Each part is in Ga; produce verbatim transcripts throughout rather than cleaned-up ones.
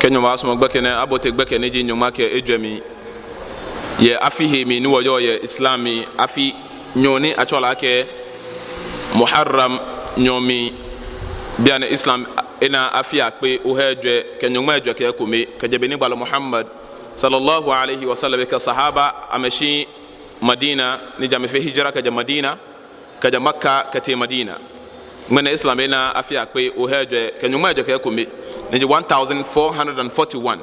Kɛ Nyɔŋmɔ sumɔ gbɛkɛ nɛɛ, abote gbɛkɛ ni ji nyɔŋma kɛ ejwɛ mli yɛ afi hee mli ni wɔyɔɔ yɛ Islam mli, afi nyɔɔŋ ni atsɛɔ lɛ akɛ Muharram nyɔɔŋ mli. Bianɛ Islam ena afi akpe ohai ejwɛ kɛ nyɔŋmai ejwɛ kɛ ekome kɛjɛ be ni gbalɔ Muhammad sallallahu alaihi wasallam kɛ sahaba amɛshi Madina, ni ji amɛfee hijra kɛjɛ Madina, kɛjɛ Makka kɛtee Madina. Ŋmɛnɛ Islam ena afi akpe ohai ejwɛ kɛ nyɔŋmai ejwɛ kɛ ekome, ni ji one thousand four hundred and forty-one.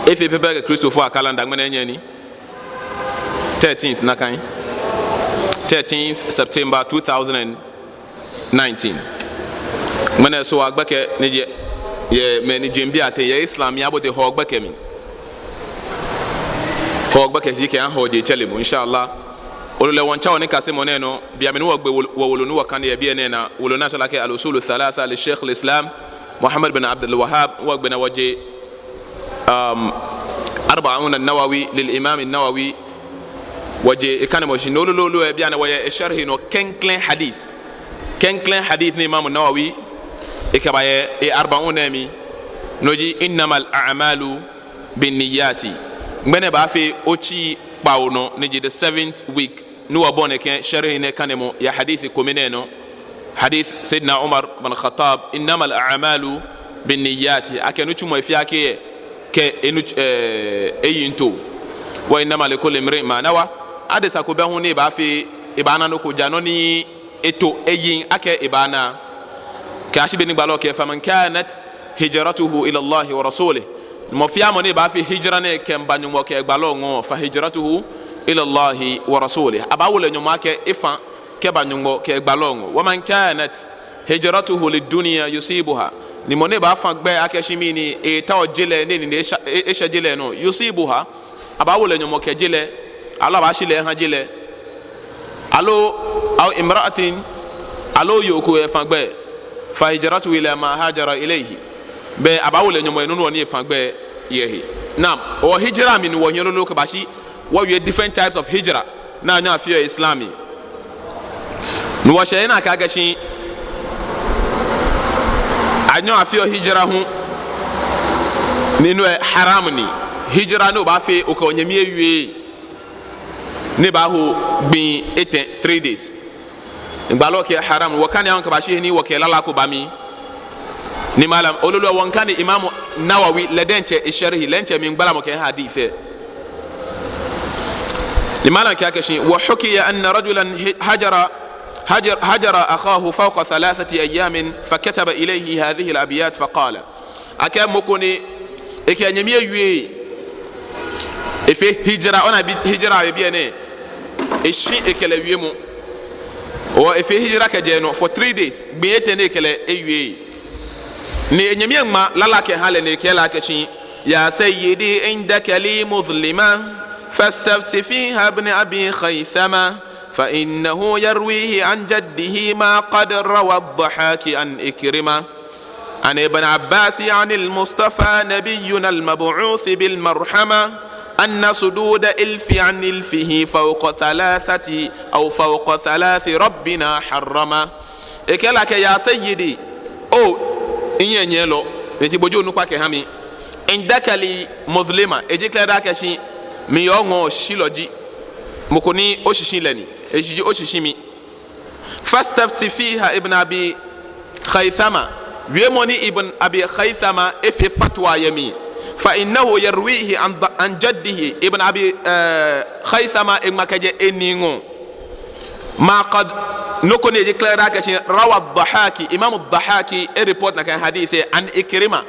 Efee pɛpɛɛpɛ kɛ Kristofoi a calendar, ŋmɛnɛ enyiɛ ni thirteenth nakai. Thirteenth September two thousand and nineteen. Ŋmɛnɛ Hɔɔ gbɛkɛ ni ji, yɛ mɛi ni jeŋ biɛ ateŋ yɛ Islam mli, abote Hɔɔ gbɛkɛ mli. Hɔɔ gbɛkɛ shi kɛ ahã Hɔɔ je tsɛre mɔ, inshallah. Ole lɛ wɔmiitsa wɔnikasemɔ nɛɛ nɔ, bianɛ ni wɔgbe wol-, wɔwolo ni wɔkane yɛ biɛ nɛɛ naa, wolo ni atsɛɔ lɛ akɛ Al-Usulu Thalatha li Sheikh al-Islam Muhammad bin Abdul Wahhab, wɔgbe naa wɔje, um, Arba'un an-Nawawi lil Imam an-Nawawi, wɔje ekanemɔ shi nɔ lolo lolo lɛ, bianɛ wɔyɛ esharhi nɔ klɛŋklɛŋ hadith. Klɛŋklɛŋ hadith ni Imam Nawawi ekɛba yɛ e-Arba'un nɛɛ mli, no ji innamal a'malu binniyati. Ŋmɛnɛ baafee otsi kpawo nɔ, ni ji the seventh week, ni wɔbɔi nɛkɛ sharhi nɛɛ kanemɔ yɛ hadith kome nɛɛ nɔ. Hadith Sayyidina Umar bin Khattab, innamal a'malu binniyati. Akɛ nitsumɔ efeɔ akɛ yɛ kɛ enu, eh, eyiŋtoo. Wa innama likulli imri'in ma nawa. Adesa ko bɛ hu ni baafee, ebaana nɔ ko ja nɔ ni eto eyiŋ akɛ ebaana. Kɛyashi be ni gbalɔ kɛɛ, faman kanat hijratuhu ila Allahi wa rasulih. Mɔ fɛɛ mɔ ni baafee hijra ni ekɛba Nyɔŋmɔ kɛ egbalɔ ŋɔɔ, fa hijratuhu ila Allahi wa rasulih. Abaawo lɛ nyɔmɔ akɛ efã kɛba Nyɔŋmɔ kɛ egbalɔ ŋɔɔ. Wa man kanat hijratuhu lidunya yusibuha. Ni mɔ ni baafã gbɛ akɛ shi mɛni, etaoɔ je lɛ, ni ni eshɛ, e-, eshɛ je lɛ nɔ, yusibuha. Abaawo lɛ nyɔmɔ kɛ je lɛ, aloo abaashi lɛ ahã je lɛ. Aloo, aw imra'atin, aloo yoo ko efã gbɛ. Fa hijratuhu ila ma hajara ilayhi. Belɛ abaawo lɛ nyɔmɔ yɛ nɔ ni efã gbɛ yɛ he. Naam, wɔ hijra mli ni wɔhiɛ lolo kɛbashi, wɔwie different types of hijra ni anyɛɔ afeɔ Islam mli. Ni wɔshɛ he ni akɛɛ akɛ shi anyɛɔ afeɔ hijra hu, ni no lɛ haram ni. Hijra ni obaafee okɛ onyɛmi ewie, ni baaho gbii etɛ, three days. Gbalɔ kɛɛ haram, wɔkane aahu kɛbashi he ni wɔkɛ lala ko ba mli. Ni malam, ololo wɔmiikane Imam Nawawi, lɛ diɛŋtsɛ esharhi, lɛ diɛŋtsɛ mligbalamɔ kɛ hadith lɛ. Ni malam kɛɛ akɛ shi, wa hukiya anna rajulan hi-, hajara, hajar-, hajara akhahu fawqa thalathati ayyamin fakataba ilayhi hadhihi al-abyat faqala. Akɛ mɔ ko ni ekɛ enyɛmi ewie, efee hijra, ona bi-, hijra yɛ biɛ nɛɛ, eshi ekɛ lɛ wiemɔ. Wɔ efee hijra kɛjɛ nɔ for three days, gbii etɛ ni ekɛ lɛ ewie. Ni enyɛmi eŋma lala kɛha lɛ ni ekɛɛ lɛ akɛ shi, ya sayyidi indaka li mudhlima, fastafti fiha ibn abi khaythama, fa innahu yarwihi an jaddihi ma qad rawa ad-Dahhaki an Ikrima. عن ابن عباس عن المصطفى نبينا المبعوث بالمرحمة أن صدود إلف عن إلفه فوق ثلاثة أو فوق ثلاث ربنا حرم. Ekɛɛ lɛ akɛ ya sayyidi, o, minyɛnyɛlɔ, ni ji bo ji onukpa kɛha mi. Indaka li mudhlima, eji kɛlɛ daa akɛ shi miyɛ oŋɔɔ oshishilɔ ji. Mɔ ko ni oshishi lɛ ni, eshi ji oshishi mi. Fastafti fiha ibn Abi Khaythama. Wiemɔ ni Ibn Abi Khaythama efee fatwa yɛ mli. Fa innahu yarwihi an, an jaddihi. Ibn Abi, eh, Khaythama eŋma kɛjɛ enii ŋɔɔ. Ma qad, nɔ ko ni eji kɛlɛ daa akɛ shi rawa ad-Dahhaki. Imam ad-Dahhaki e-report nakai hadith lɛ an Ikrima.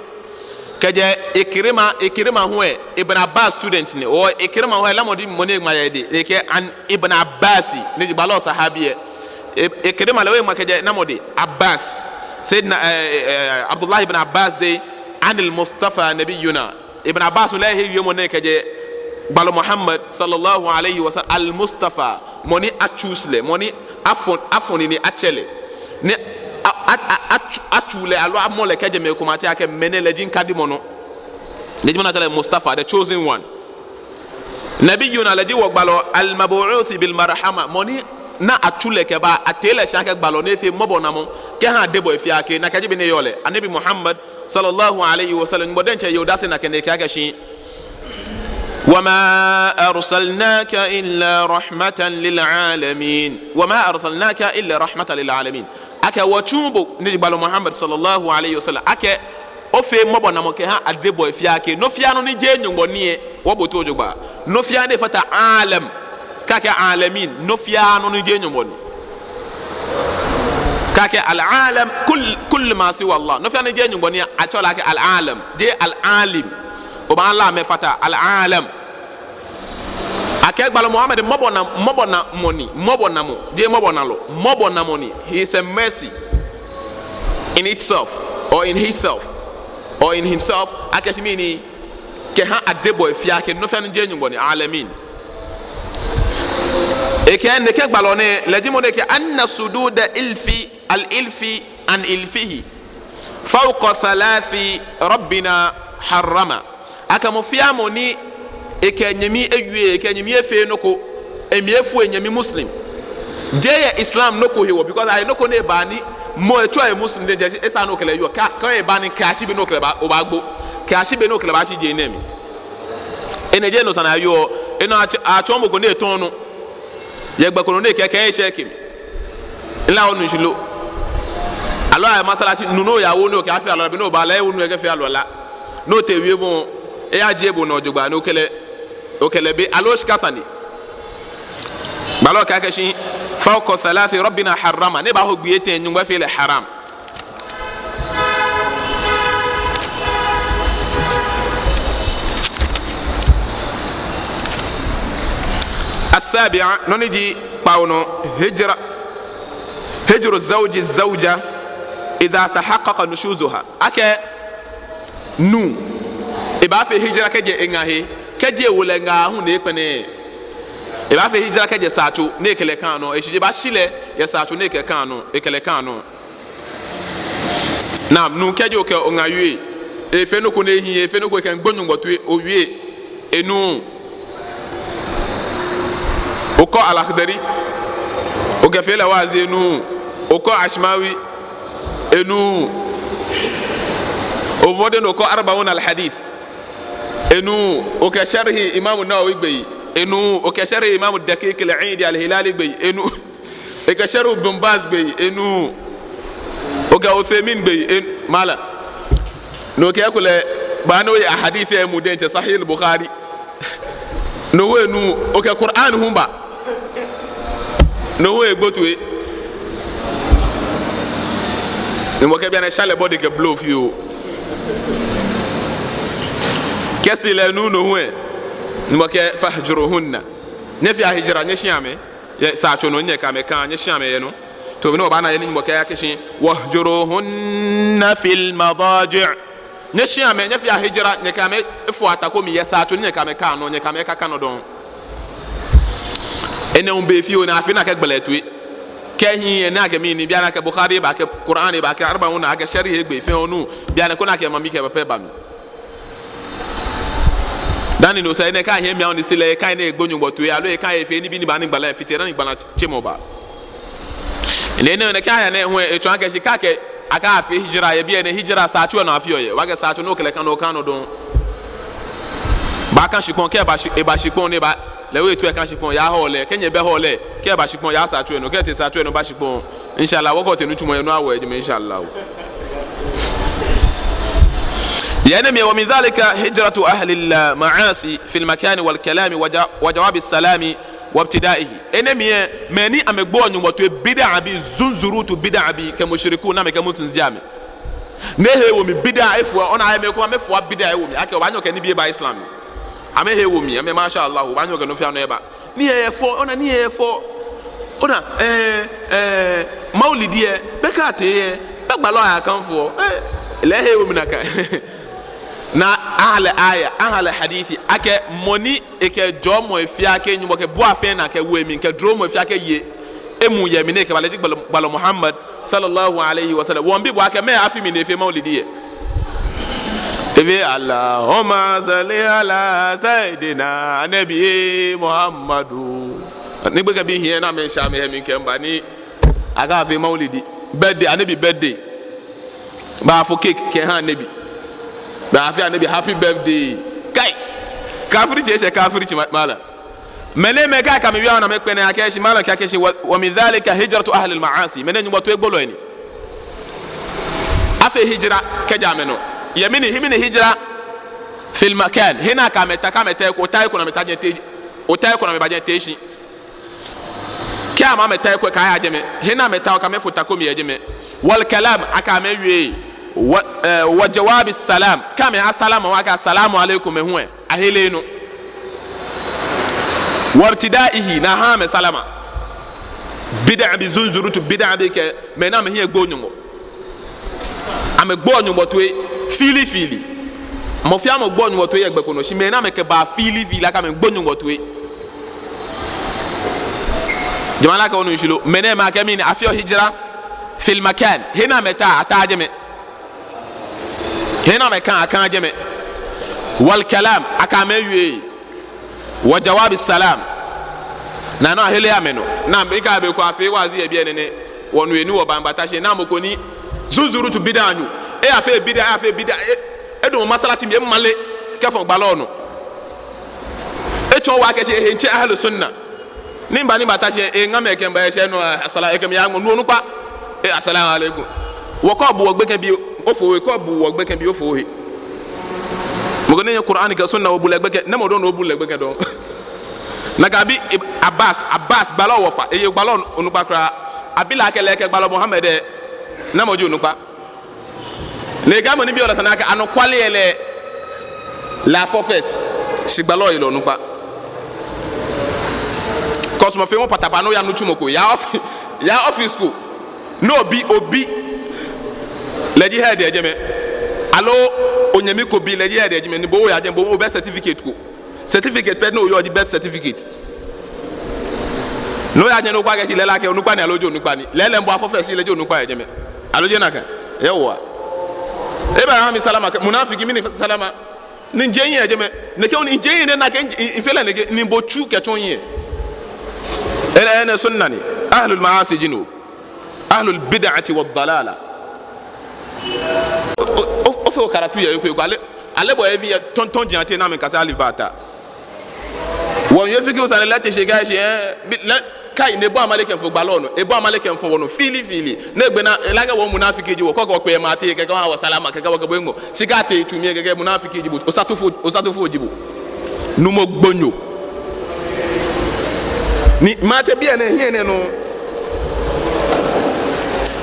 Kɛjɛ Ikrima, Ikrima hu lɛ, Ibn Abbas student ni. O Ikrima hu lɛ, namɔ dɛŋ mɔ ni eŋma yɛ edɛŋ? Ekɛɛ an Ibn Abbas, ni ji gbalɔ sahabi lɛ. I-, Ikrima lɛ hu eŋma kɛjɛ namɔ dɛŋ? Abbas. Sayyidina, eh, eh, Abdullah ibn Abbas dɛŋ, anil Mustafa nabiyyuna. Ibn Abbas lɛ ehe wiemɔ nɛɛ kɛjɛ gbalɔ Muhammad sallallahu alayhi wa sallam, al-Mustafa, mɔ ni a-choose lɛ, mɔ ni afɔ-, afɔ nii ni atsɛ lɛ. Ni a, a, a, a-cho-, a-choose lɛ, aloo amɔ lɛ kɛjɛ mɛi komɛi ateŋ akɛ mɛnɛ lɛ ji mikadimɔ nɔ. Ni ji mɔ ni atsɛɔ lɛ Mustafa, the chosen one. Nabiyyuna, lɛ ji wɔgbalɔ, al-mab'uth bil marhama, mɔ ni ni atsu lɛ kɛba, atee lɛ shi akɛ gbalɔ ni efee mɔbɔnamɔ kɛha adebɔɔ fiaa kɛ, nakai ji bɔ ni eyɔɔ lɛ. Anabi Muhammad sallallahu alaihi wasallam, Nyɔŋmɔ diɛŋtsɛ ye odase nakai ni ekɛɛ akɛ shi: "Wa ma arsalnaka illa rahmatan lil alamin." "Wa ma arsalnaka illa rahmatan lil alamin." Akɛ wɔtsuuu bo, ni ji gbalɔ Muhammad sallallahu alaihi wasallam, akɛ ofee mɔbɔnamɔ kɛha adebɔɔ fiaa kɛ. Nɔ fiaa nɔ ni jeee Nyɔŋmɔ ni lɛ, wɔbote jogbaŋŋ. Nɔ fiaa ni fata alam, kɛ akɛɛ alamin, nɔ fiaa nɔ ni jeee Nyɔŋmɔ ni. Kɛ akɛɛ al-alam, kull-, kullu ma siwa Allah. Nɔ fiaa ni jeee Nyɔŋmɔ ni, atsɛɔ lɛ akɛ al-alam, jeee al-alim. Obaala amɛ fata, al-alam. Akɛ gbalɔ Muhammad mɔbɔna-, mɔbɔnamɔ ni, mɔbɔnamɔ, jeee mɔbɔnalɔ, mɔbɔnamɔ ni. He is a mercy in itself, or in himself, or in himself. Akɛ shi mɛni? Kɛha adebɔɔ fiaa kɛ, nɔ fiaa ni jeee Nyɔŋmɔ ni, alamin. Ekɛɛ nɛkɛ gbalɔ nɛɛ, lɛ ji mɔ ni kɛɛ anna sududa ilfi, al-ilfi an ilfihi fawqa thalathi rabbina harrama. Akɛ mɔ fiaa mɔ ni ekɛ enyɛmi ewie, ekɛ enyɛmi efee nɔ ko, emli efu enyɛmi Muslim, jeee yɛ Islam nɔ ko hewɔ, because ayɛ nɔ ko ni eba ni mɔ etsɔ e Muslim diɛŋtsɛ, esaaa ni okɛ lɛ yɔɔ, kɛ, kɛ eba ni kɛyashi be ni okɛ lɛ baa, obaagbo, kɛyashi be ni okɛ lɛ baashi je nɛɛ mli. Enɛ jeee no sane ayɔɔ, enɔ atsɛ-, atsɔɔ mɔ ko ni etɔ̃ nu yɛ gbɛ ko nɔ ni ekɛɛ, kɛ eshɛ kɛ mli. Ila onu shishi lo? Aloo ayɛ masalaci, nu ni oyawo ni okɛyafee alwala, be ni obaala ewo nu ekɛfee alwala. Ni otee wiemɔ, eyajie bo nɔ jogbaŋŋ ni okɛ lɛ, okɛ lɛ bɛ, aloo shika sane. Gbalɔ kɛɛ akɛ shi, fawqa thalathi rabbina harrama. Ni ebaaho gbii etɛ, Nyɔŋmɔ fee lɛ haram. As-sabi'a, nɔ ni ji kpawo nɔ, hijra, hijru zawji zawja idha tahaqqaqa nushuzuha. Akɛ nuu, ebaafee hijra kɛjɛ eŋa he, kɛji ewo lɛ ŋaa hu ni ekpɛlɛɛɛ. Ebaafee hijra kɛjɛ saatso ni ekɛ lɛ ka nɔ, eshi, ebaashi lɛ yɛ saatso ni ekɛ ka nɔ, ekɛ lɛ ka nɔ. Naam, nuu, kɛji okɛ oŋa wie, efee nɔ ko ni ehiii, efee nɔ ko, ekɛmiigbo Nyɔŋmɔ toi, owie, enuuu. Okɔ Al-Akhdari, okɛfee lɛ waazi, enuuu. Okɔ Ashmawi, enuuu. Obɔ mɔdɛŋ ni okɔ Arba'un al-Hadith, enuuu. Okɛ sharhi Imam Nawawi gbeyei, enuuu. Okɛ sharhi Imam Daqiq al-Eid al-Hilali gbeyei, enuuu. Ekɛ sharhu Bin Baz gbeyei, enuuu. Okɛ Uthaymin gbeyei, en-, malam. Ni okɛɛ kulɛ, baa ni oye ahadith lɛ emu diɛŋtsɛ Sahih al-Bukhari. No hu enuuu. Okɛ Qur'an hu ba. No hu egbo toi. Nyɔŋmɔ kɛɛ bianɛ sha lɛ body kɛ blow fioo. Kɛji lɛ enuuu no hu lɛ, Nyɔŋmɔ kɛɛ fahjuruhunna. Nyɛfea hijra, nyɛshia amɛ yɛ saatso nɔ, nyɛkɛ amɛ ka, nyɛshia amɛ yɛ nɔ. To, be ni wɔbaana he ni Nyɔŋmɔ kɛɛ akɛ shi, wahjuruhunna fil madaji'. Nyɛshia amɛ, nyɛfea hijra, nyɛkɛ amɛ efua tako mli yɛ saatso, nyɛkɛ amɛ ka nɔ, nyɛkɛ amɛ kaka nɔ dɔŋŋ. Enɛ hu be fioo ni afee nakai gbala toi. Kɛ ehiii, enɛ akɛ mɛni, bianɛ akɛ Bukhari ba, akɛ Qur'an ba, akɛ Arba'una, akɛ sharhi gbeyei fɛɛ onu, bianɛ koni akɛ mami kɛ papa ba mli. Dani no sɛɛ nɛɛ, kɛ ehiɛ mli awo ni se lɛ, ekã ni egbo Nyɔŋmɔ toi, aloo ekã efee nibii ni baaha ni gbala lɛ afite, dani gbala tsemɔ ba. Enɛ, enɛ, enɛ, kɛ aya nɛɛ hu, etsɔɔ akɛ shi kɛ akɛ, akɛ afee hijra yɛ biɛ nɛɛ, hijra saatso nɔ afeɔ yɛ. Wɔkɛɛ saatso ni okɛ lɛ ka nɔ, ka nɔ dɔŋŋ. Baaka shikpɔŋ, kɛ eba shi-, eba shikpɔŋ ni eba, lɛ hu eto eka shikpɔŋ, eyaha lɛ, kɛ nyɛbɛ hɔ lɛ, kɛ eba shikpɔŋ, yaa saatso nɔ, kɛ etee saatso nɔ, ba shikpɔŋ. Inshallah, wɔkɔ tɛ nitsumɔ yɛ nɔ awɔ ejime, inshallah. Yɛ enɛ mli, wa min dhalika hijratu ahlil ma'asi fil makani wal kalami wa ja-, wa jawabi salami wa ibtida'ihi. Enɛ mli, mɛi ni amɛgboɔ Nyɔŋmɔ toi bid'a bii, zunzurutu bid'a bii, kɛ mushrikun ni amɛkɛɛ Muslims ji amɛ. Ni ehe ewo mli bid'a efua, ona, amɛ ko amɛfua bid'a ewo mli. Akɛ obaanyɛ okɛ nibii aba Islam. Amɛhe ewo mli, amɛ masha Allah, obaanyɛ okɛ nɔ fiaa nɔ aba. Ni ehe efɔ, ona, ni ehe efɔ. Ona, eh, eh, maulidi lɛ, bɛ kɛ atee lɛ, bɛ gbalɔ ayakanfoɔ. Eh, lɛ ehe ewo mli nakai. Na ahlɛ aya, ahlɛ hadithi, akɛ mɔ ni ekɛ jɔɔmɔ fiaa kɛ, Nyɔŋmɔ kɛ bua fɛɛ naa kɛ wo emli, kɛ duromɔ fiaa kɛ ye emu yɛ mli ni ekɛba, lɛ ji gbalɔ, gbalɔ Muhammad sallallahu alaihi wasallam. Wɔmiibi bo akɛ mɛɛ afi mli ni efee maulidi lɛ? Efee Allahumma salli ala sayyidina nabi Muhammadu. Ni gbekɛbii hiɛ ni amɛsha amɛhe mi kɛmiiba ni akɛfee maulidi. Birthday, Annabi birthday. Baafo cake kɛha Annabi. Baafee Annabi happy birthday. Kai! Kafirci eshɛ kafirci, ma-, malam. Mɛnɛmɛi kɛ akɛ amɛwie ni amɛkpɛlɛ akɛ shi, malam kɛɛ akɛ shi, wa, wa min dhalika hijratu ahlil ma'asi. Mɛnɛ Nyɔŋmɔ toigbolɔi ni. Afee hijra kɛjɛ amɛnɔ. Yɛ mɛni, he mɛni hijra? Fil makan. He ni akɛ amɛ ta, kɛ amɛta he ko, ota he ko ni amɛta jɛi te, ota he ko ni amɛba jɛi te shi. Kɛ amɛ amɛta he ko, kɛ aya jɛmɛ. He ni amɛta, kɛ amɛfo ta ko mli yɛ jɛmɛ. Wal kalam, akɛ amɛwie. Wa, eh, wa jawabi salam. Kɛ amɛha salama, akɛ assalamu alaikum, mɛi hu lɛ ahere nɔ. Wabtidaihi, ni aha amɛ salama. Bid'abii, zunzurutu bid'abii kɛ mɛi ni amɛhiɛ gbooo Nyɔŋmɔ. Amɛgboɔ Nyɔŋmɔ toi fiilii fiilii. Mɔ fɛɛ mɔ gboɔ Nyɔŋmɔ toi yɛ gbɛ ko nɔ, shi mɛi ni amɛkɛbaa fiilii fiilii akɛ amɛgboɔ Nyɔŋmɔ toi. Jama'a, kɛ onu shishi lo, mɛnɛmɛi akɛ mɛni, afeɔ hijra fil makan. He ni amɛta, ataa jɛmɛ. He ni amɛkã, akã jɛmɛ. Wal kalam, akɛ amɛwie. Wa jawabi salam. Ni no ahere amɛnɔ. Ni mikɛɛ be ko afee waazi yɛ biɛ nɛɛ, wɔnu he ni wɔba, mibata shi, ni mɔ ko ni zunzurutu bid'anyo. Eyafee bid'a, eyafee bid'a. E, edamɔ masalaci mli, emale kɛfɔ gbalɔ nɔ. Etsɔɔ wɔ akɛ shi ehe ŋtsɛ ahlu sunna. Ni miba ni mibata shi, eŋa mi kɛmiiba yɛ shi nɔ, asala, ekɛ mi yaŋmɔ, nu onukpa. E, assalamu alaikum. Wɔ kɛ obu wɔ gbekɛbii, ofo he, kɛ obu wɔ gbekɛbii, ofo he. Mɔ ko ni yɛ Qur'an kɛ sunna, obu lɛ gbekɛ, namɔ dɔŋŋ obu lɛ gbekɛ dɔŋŋ? Nakai abi, e, Abbas, Abbas, gbalɔ wɔfa, eye gbalɔ onukpa kwraa. Abi lɛ akɛ lɛ kɛ gbalɔ Muhammad lɛ, namɔ ji onukpa? Ni kɛ mɔ ni bi lɛ sane akɛ anɔkwale lɛ, lɛ afɔ first, shi gbalɔ ji lɛ onukpa. Cause mɔ fɛɛ mɔ patapaa ni oya nitsumɔ ko, ya offi-, ya office ko. Ni obi, obi lɛ ji head yɛ jɛmɛ. Aloo onyɛmi ko bi lɛ ji head yɛ jɛmɛ, ni bo oya jɛmɛ, bo obɛ certificate ko. Certificate pɛ ni oyɔɔ ji birth certificate. Ni oya jɛmɛ ni okɛɛ akɛ shi lɛ lɛ akɛ onukpa ni, aloo jeee onukpa ni. Lɛɛlɛŋ bo afɔ first shi lɛ ji onukpa yɛ jɛmɛ. Aloo jeee nakai? Yauwa. Eba eha mi salama kɛ, munafiki mɛni salama? Ni mijɛ mihiɛ yɛ jɛmɛ. Nɛkɛ ni mijɛ mihiɛ nɛɛ nakai, mi, mi, mifee lɛ nɛkɛ, ni bo tsu kɛtsɔ mihiɛ. Enɛ, enɛ sunna ni. Ahlul ma'asi ji no. Ahlul bid'ati wad dalala. O, o, o, ofee o karatu yɛ eko eko. Ale, ale bo evi yɛ tɔn, tɔn jiaŋ te ni amɛkase alif ba ta. Wɔyɛ fiqhu sane lɛ te shi kɛ shi, eh, bi, lɛ, kai, ni ebɔ amale kɛmiifɔ gbalɔ nɔ. Ebɔ amale kɛmiifɔ wɔnɔ fiilii fiilii. Ni egbe naa, ele akɛ wɔ munafiki ji wɔ, kɛ okɛɛ okpe mate, kɛkɛ oha wɔ salama, kɛkɛ okɛ bo eŋmɔ. Shi kɛ ate tsu mli, kɛkɛ munafiki ji bo. Osatofo, osatofo ji bo. Nuumo gbonyo. Ni mate biɛ nɛɛ, hiɛ nɛɛ nɔ.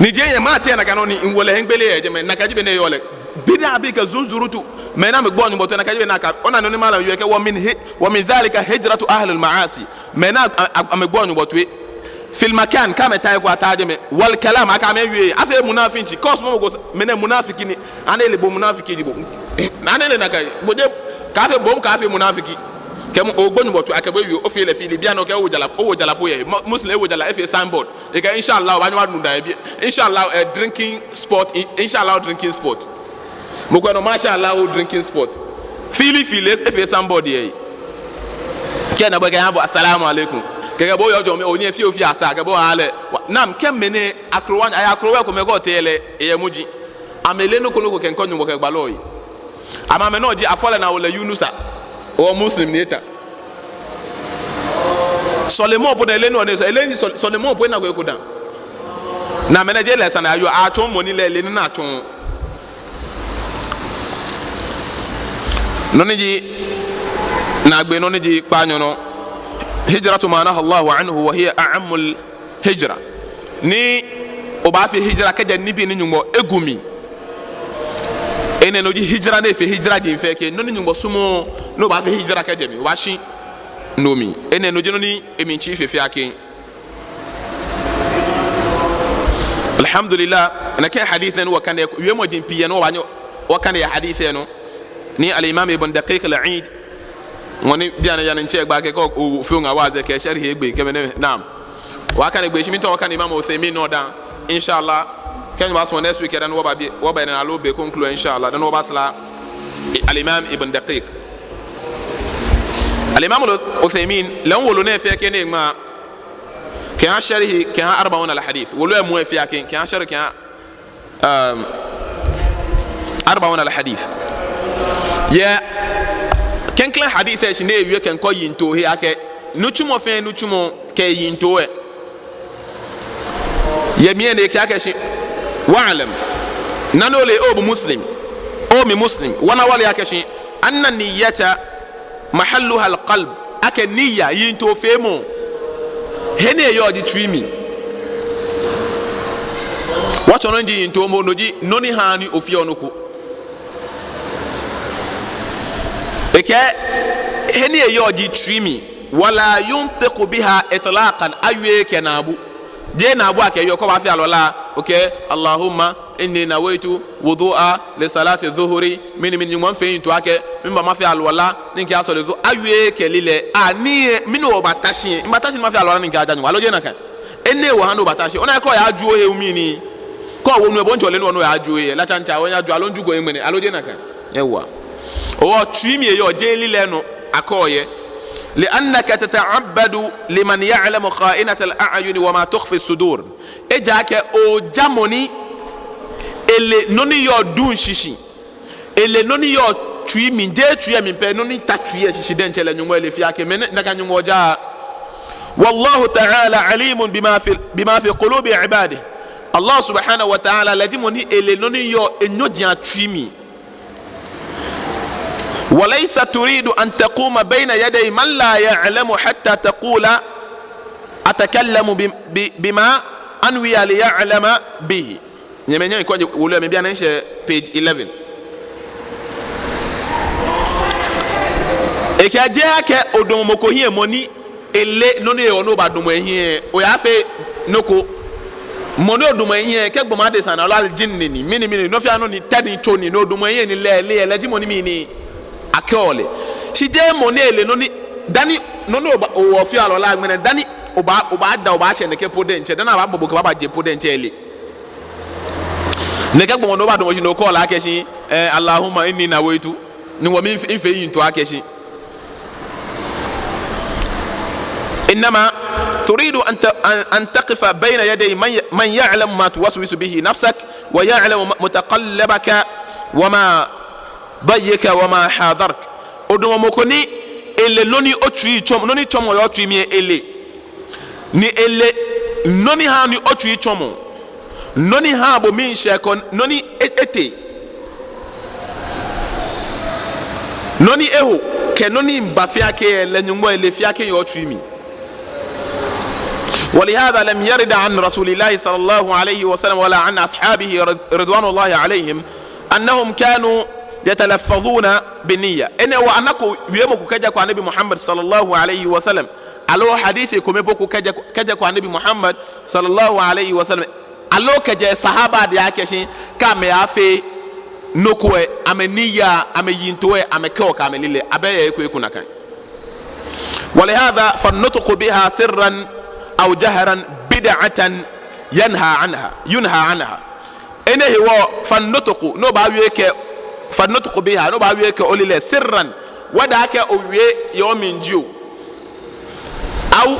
Ni mijɛ mihiɛ mate nakai nɔ ni miwo lɛ hiɛgbele yɛ jɛmɛ, nakai ji bɔ ni eyɔɔ lɛ. Bid'abii kɛ zunzurutu. Mɛi ni amɛgboɔ Nyɔŋmɔ toi, nakai ji bɔ ni aka, ona nɔ ni malam wie akɛ wa min hi-, wa min dhalika hijratu ahlil ma'asi. Mɛi ni a, a, amɛgboɔ Nyɔŋmɔ toi. Fil makan, kɛ amɛta he ko ataa jɛmɛ. Wal kalam, akɛ amɛwie. Afee munafinci. Cause mɔ ko s-, mɛnɛ munafiki ni. Ani ele bo munafiki ji bo? Ani ele nakai? Bo jeee, kaafee bo, kaafee munafiki. Kɛ mɔ, ogboɔ Nyɔŋmɔ toi, akɛ bo ewie, ofee lɛ fiilii. Bianɛ okɛɛ owo jala, owo jalapo yɛ. Mu-, Muslim ewo jala, efee signboard. Ekɛɛ inshallah, obaanyɛ onu daa yɛ biɛ. Inshallah, eh, drinking spot. In-, inshallah, drinking spot. Mɔ ko nɔ, mashallah, drinking spot. Fiilii fiilii, efee signboard yɛ. Kɛ ena bo kɛɛ eha bo assalamu alaikum. Kɛkɛ bo oyɔɔ jɔɔmɔ, onyɛ fioo fioo asa, kɛ bo ale. Wa, naam, kɛ mɛnɛ akrowa, ayɛ akrowa ko mɛi ko tee lɛ, eyɛ muji. Amɛleee nɔ ko nɔ ko kɛ ŋkɔ Nyɔŋmɔ kɛ gbalɔ yi. Amɛ amɛnɔ ji afɔ lɛ ni awo lɛ Yunusa. O Muslim ni eta. Sɔlemɔ po ni eleee nɔ ni esɔ-, eleee ni sɔ-, sɔlemɔ po enako eko dã. Ni amɛnɛ jeee lɛ sane ayɔɔ, atsɔɔ mɔ ni lɛ, eleee nii ni atsɔɔ. Nɔ ni ji, naagbee nɔ ni ji kpaanyɔ nɔ. Hijratu ma naha Allahu anhu wa hiya a'ammul hijra. Ni obaafee hijra kɛjɛ nibii ni Nyɔŋmɔ egu mli. Enɛ no ji hijra ni efee hijra gbi fɛɛ kɛ. Nɔ ni Nyɔŋmɔ sumɔɔɔ ni obaafee hijra kɛjɛ mli, obaashi no mli. Enɛ no ji nɔ ni emli tsii fe fɛɛ kɛ. Alhamdulillah, nɛkɛ hadith nɛɛ ni wɔkane, wiemɔi pii yɛ nɔ ni wɔbaanyɛ wɔkane yɛ hadith nɛɛ nɔ. Ni Al-Imam Ibn Daqiq Al-Eid, ŋɔ ni bianɛ yaa ni mitsɛ gba kɛ ko, ofee ŋa waazi kɛ sharhi egbe kɛ mɛnɛ, naam. Wɔkane egbe shi miitao wɔkane Imam Uthaymin nɔ dã. Inshallah, kɛ Nyɔŋmɔ sumɔ next week dani wɔba biɛ, wɔba enɛ aloo be kroko, inshallah, dani wɔbasra Al-Imam Ibn Daqiq. Al-Imam Uthaymin, lɛ hu wolo nɛɛ fɛɛ kɛ ni eŋma, Kɛha sharhi, kɛha Arba'una al-Hadith. Wolo lɛ muu lɛ fɛɛ kɛ, kɛha sharhi, kɛha, um, Arba'una al-Hadith. Yɛ klɛŋklɛŋ hadith lɛ shi ni ewie kɛkɔ yiŋtoo he akɛ, nitsumɔ fɛɛ nitsumɔ kɛ yiŋtoo lɛ. Yɛ mli lɛ ni ekɛɛ akɛ shi, "Wa'lam," na ni ole, o bo Muslim, o mi Muslim, wɔna wɔle akɛ shi, "anna niyyata mahalluha al-qalb," akɛ niyya, yiŋtoo feemɔ, he ni eyɔɔ ji tsui mli. Wɔtsɔɔ nɔ ni ji yiŋtoo momo, no ji nɔ ni haa ni ofeɔ nɔ ko. Ekɛɛ he ni eyɔɔ ji tsui mli. "Wala yuntiqu biha itlaqan," awieee kɛ naabu. Jeee naabu akɛwieɔ, kɛ obaafee alwala, okɛɛ, "Allahumma inni nawaitu wudu'a li salati dhuhri," mɛni mɛni, Nyɔŋmɔ, mifee yiŋtoo akɛ miba mafee alwala ni mikɛyasɔle dhuhr. Awieee kɛ lilɛi. Ani, mɛni obata shi? Mibata shi ni mafee alwala ni mikɛyaja Nyɔŋmɔ. Aloo jeee nakai? Enɛ hewɔ haa ni obata shi. Ona akɛ oyaaju ohe mli ni. Kɛ owo nu lɛ, bo ŋtsɔ ole nɔ ni oyaaju ohe. Latsa ŋtsa, oyaaju aloo ŋjuko ŋmɛnɛ. Aloo jeee nakai? Yawwa. Hewɔ tsui mli eyɔɔ, jeee lilɛi nɔ akɛɔ yɛ. "Li'annaka tata'abbadu liman ya'lamu kha'inatal a'yuni wa ma tukhfi sudur." Ejaakɛ oja mɔ ni ele nɔ ni yɔɔ duŋ shishi. Ele nɔ ni yɔɔ tsui mli, jeee tsui lɛ mli pɛ, nɔ ni ta tsui lɛ shishi diɛŋtsɛ lɛ Nyɔŋmɔ ele, fɛɛ kɛ mɛni, nakai Nyɔŋmɔ ojaaa. "Wallahu ta'ala alimun bima fi, bima fi qulubi ibadihi." Allah subhanahu wa ta'ala, lɛ ji mɔ ni ele nɔ ni yɔɔ enyɔji atsui mli. "Wa laysa turidu an taquma bayna yaday man la ya'lamu hatta taqula, 'Atakallamu bi, bi, bima anwiya li ya'lama bihi.'" Nyɛmɛi, nyɛmɛi, kɔ je wolo lɛ mli bianɛ, ŋshɛ page eleven. Ekɛɛ jeee akɛ odamɔ mɔ ko hiɛ, mɔ ni ele nɔ ni hewɔ ni obadamɔ ehiɛ, oyaafee nɔ ko. Mɔ ni odamɔ ehiɛ, kɛ gbɔmɔ adesa ni, aloo aljinni ni, mɛni mɛni, nɔ fɛɛ nɔ ni, tɛ ni, tso ni, ni odamɔ ehiɛ ni lɛ, lɛ, lɛ ji mɔ ni mɛni, akɛɔ lɛ. Shi jeee mɔ ni ele nɔ ni, dani, nɔ ni oba, ofee alwala ŋmɛnɛ, dani oba, obaada, obaashɛ nɛkɛ po diɛŋtsɛ, dani abaabɔ bo kɛba, baaje po diɛŋtsɛ ele. Nɛkɛ gbɔmɔ ni obadamɔ shi ni okɛɔ lɛ akɛ shi, eh, "Allahumma inni nawaitu," ni wɔ mi, mifee yiŋtoo akɛ shi. "Innama turidu an ta, an, an taqifa bayna yaday man ya, man ya'lamu ma tuwaswisu bihi nafsak, wa ya'lamu ma, mutaqallabaka wa ma dayyaka wa ma hadark." Odamɔ mɔ ko ni ele nɔ ni otsui tsɔmɔ, nɔ ni tsɔmɔ yɛ otsui mli lɛ ele. Ni ele nɔ ni haa ni otsui tsɔmɔ. Nɔ ni haa bo miishɛɛ ko, nɔ ni e, etee. Nɔ ni eho, kɛ nɔ ni miiba, fɛɛ kɛ lɛ Nyɔŋmɔ ele, fɛɛ kɛ yɔɔ otsui mli. ولهذا لم يرد عن رسول الله صلى الله عليه وسلم ولا عن أصحابه رض، رضوان الله عليهم أنهم كانوا يتلفظون بالنية. Enɛ hewɔ anako wiemɔ ko kɛjɛko Anabi Muhammad sallallahu alaihi wasallam. Aloo hadith kome po ko kɛjɛ, kɛjɛko Anabi Muhammad sallallahu alaihi wasallam. Aloo kɛjɛ sahaba adɛŋ akɛ shi kɛ amɛyaafee nɔ ko lɛ, amɛniyya, amɛyiŋtoo lɛ, amɛkɛɔ kɛ amɛlilɛi, abɛ yɛ eko eko nakai. ولهذا فالنطق بها سرا أو جهرا بدعة ينهى عنها، ينهى عنها. Enɛ hewɔ فالنطق, ni obaawie kɛ, فالنطق بها, ni obaawie kɛ olilɛi سرا, wɔ daa kɛ owie yɛ omli jio. أو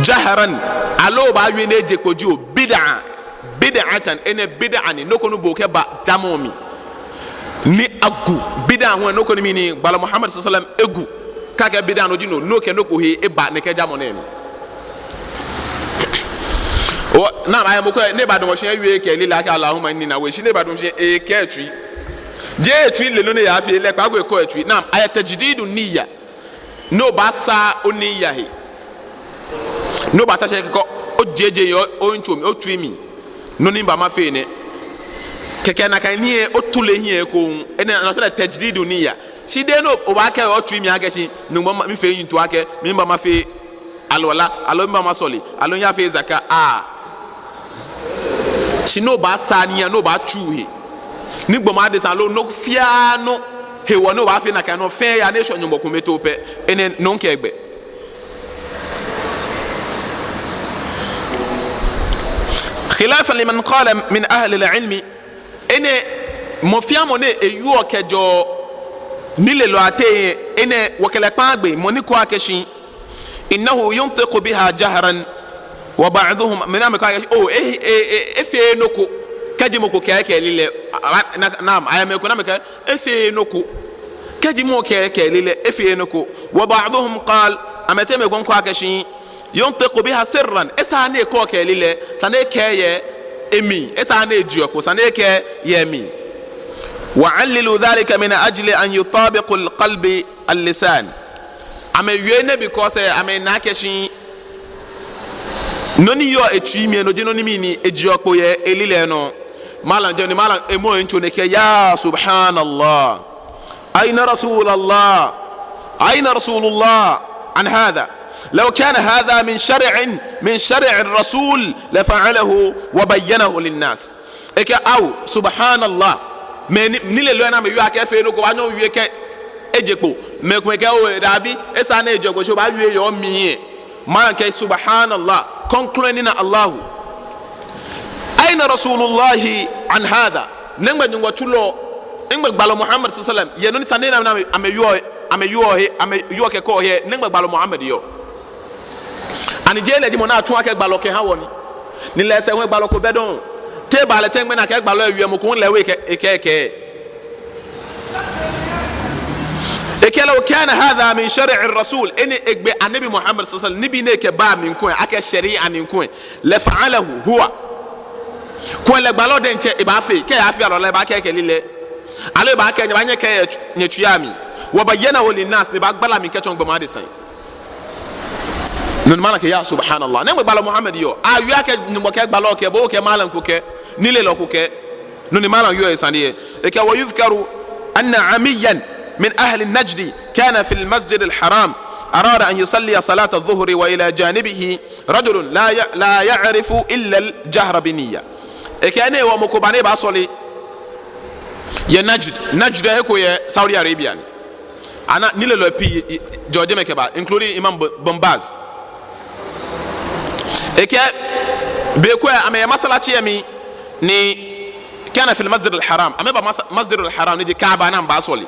جهرا, aloo obaawie ni eje kpo jio. بدعة, بدعة, enɛ bid'a ni, nɔ ko ni bo okɛba jamɔ mli. Ni agu bid'a hu, nɔ ko ni mɛni, gbalɔ Muhammad sallallahu alaihi wasallam egu. Kɛ akɛɛ bid'a, no ji no, ni okɛ nɔ ko he eba nɛkɛ jamɔ nɛɛ mli. O, naam, ayɛ mɔ ko ni ebadamɔ shi ewieee kɛ lilɛi akɛ اللهم إني نويت, shi ni ebadamɔ shi ekɛ etsui. Jeee etsui lɛ nɔ ni eyaafee lɛ, kpaako ekɔ etsui. Naam, ayɛ تجديد النية. Ni obaasaa oniyya he. Ni obaata shi kɛkɛ ojeje yɛ o, o, otsui mli, otsui mli. Nɔ ni miiba mafee nɛ. Kɛkɛ nakai nii lɛ, otu lɛ hiɛ ekoŋŋ. Enɛ, no ji تجديد النية. Shi jeee ni obaakɛɛ yɛ otsui mli akɛ shi, Nyɔŋmɔ, mifee yiŋtoo akɛ miba mafee alwala, aloo miba masɔle, aloo miyafee zaka. Aa. Shi ni obaasaa niyya, ni obaatsu he. Ni gbɔmɔ adesa aloo nɔ fɛɛ nɔ hewɔ ni obaafee nakai nɔ fɛɛ, ya ni eshwɛ Nyɔŋmɔ kome too pɛ. Enɛ nɔ kɛ egbɛ. خلافا لمن قال من أهل العلم. Enɛ, mɔ fɛɛ mɔ ni ewieɔ kɛjɛɔ nilelɔi ateŋ, enɛ wɔkɛ lɛ kpaaa gbee, mɔ ni kɛɔ akɛ shi إنه ينطق بها جهرا وبعضهم, mɛi ni amɛkɛɔ akɛ, oh, e, e, e, efeee nɔ ko kɛji mɔ ko kɛɛ ekɛɛ lilɛi. A, a, na, naam, ayɛ mɛi ko ni amɛkɛɔ efeee nɔ ko kɛji mɔ ko kɛɛ ekɛɛ lilɛi, efeee nɔ ko. وبعضهم قال, amɛteŋ mɛi komɛi kɛɔ akɛshi, ينطق بها سرا, esaaa ni ekɛɔ ekɛɛ lilɛi, esa ni ekɛɛ yɛ emli, esaaa ni ejeɔ kpo, esa ni ekɛɛ yɛ emli. وعللوا ذلك من أجل أن يطابق القلب اللسان. Amɛwie enɛ because, eh, amɛna akɛshi nɔ ni yɔɔ etsui mli lɛ, no ji nɔ ni mɛni, ejeɔ kpo yɛ elilɛi nɔ. Malam jɛ ni malam emɔ etsɔɔ nɛkɛ, يا سبحان الله، أين رسول الله؟ أين رسول الله عن هذا؟ لو كان هذا من شرع، من شرع الرسول لفعله وبينه للناس. Ekɛɛ, ao, subhanallah. Mɛi ni, nilelɔi ni amɛwieɔ akɛ efeee nɔ ko, obaanyɛ owie kɛ eje kpo. Mɛi komɛi kɛɛ, oo, dabi, esaaa ni eje kpo, shi obaawie yɛ omli. Malam kɛɛ, subhanallah, krɔŋkrɔŋ ni na Allahu. أين رسول الله عن هذا؟ Nɛgbɛ Nyɔŋmɔ tsulɔ, nɛgbɛ gbalɔ Muhammad صلى الله عليه وسلم yɛ nɔ ni sane ni amɛ, amɛwieɔ, amɛwieɔ he, amɛwieɔ kɛkɛɔ he, nɛgbɛ gbalɔ Muhammad yɔɔ? Ani jeee lɛ ji mɔ ni atsu akɛ gbalɔ kɛha wɔ ni? Ni lɛ esɛɛ hu gbalɔ ko bɛ dɔŋŋ. Te eba lɛ tɛŋŋ gbɛ ni akɛɛ gbalɔ lɛ ewie, mɔ ko hu lɛ ewie kɛ, ekɛɛ, ekɛɛ. Ekɛɛ لو كان هذا من شرع الرسول, enɛ egbe Anabi Muhammad صلى الله عليه وسلم, nibii ni ekɛba mli kulɛ, akɛ shari'a ni kulɛ, لفعله هو. Kulɛ gbalɔ diɛŋtsɛ ebaafee, kɛ eyafee alwala ebaakɛɛ ekɛɛ lilɛi. Aloo ebaakɛɛ, nyɛbaanyɛ nyɛkɛɛ yɛ nyɛtsuii amli. وبينه للناس, ni ebaagbala mli kɛtsɔɔ gbɔmɔ adesai. No ni malam kɛɛ, ya subhanallah. Nɛgbɛ gbalɔ Muhammad yɔɔ? Awieee akɛ Nyɔŋmɔ kɛɛ gbalɔ kɛɛ, bo kɛɛ, malam ko kɛɛ, nilelɔ ko kɛɛ. No ni malam wieɔ esane lɛ. Ekɛɛ, ويذكر أن أعميا من أهل نجد كان في المسجد الحرام أراد أن يصلي صلاة الظهر وإلى جانبه رجل لا ي-، لا يعرف إلا الجهر بالنية. Ekɛɛ ni hewɔ mɔ ko ba ni ebaasɔle yɛ Najd. Najd he ko yɛ Saudi Arabia ni. Ana nilelɔi pii jɛɔ jɛmɛ kɛba, including Imam B-, Bin Baz. Ekɛɛ be ko lɛ amɛyɛ masalachi lɛ mli ni كان في المسجد الحرام. Amɛba mas-, Masjid al-Haram ni ji Kaaba ni amɛbaasɔle.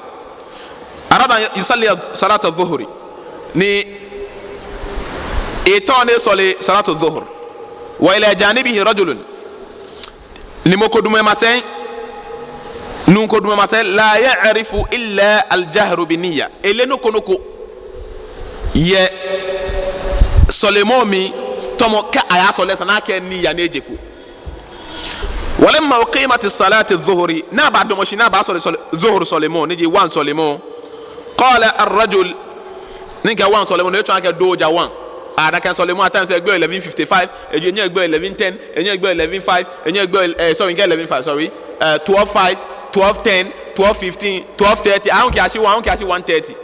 أراد أن يصلي صلاة الظهر. Ni etao ni esɔle صلاة الظهر. وإلى جانبه رجل. Ni mɔ ko damɔ emasɛi. Nuu ko damɔ emasɛi. لا يعرف إلا الجهر بالنية. Eleee nɔ ko nɔ ko yɛ sɔlemɔ mli tamɔ kɛ ayasɔle esa ni akɛɛ niyya ni eje kpo. ولما أقيمت صلاة الظهر, ni abadamɔ shi ni abaasɔle sɔle-, Zuhur sɔlemɔ, ni ji one sɔlemɔ. قال الرجل, ni kɛ one sɔlemɔ, no etsɔɔ akɛ dooja one. Aa, nakai sɔlemɔ, at times egbeɔ eleven fifty-five, eji, enyɛ egbeɔ eleven ten, enyɛ egbeɔ eleven five, enyɛ egbeɔ, eh, sorry, kɛ eleven five, sorry. Eh, twelve five, twelve ten, twelve fifteen, twelve thirty, aahu kɛyashi one, aahu kɛyashi one thirty.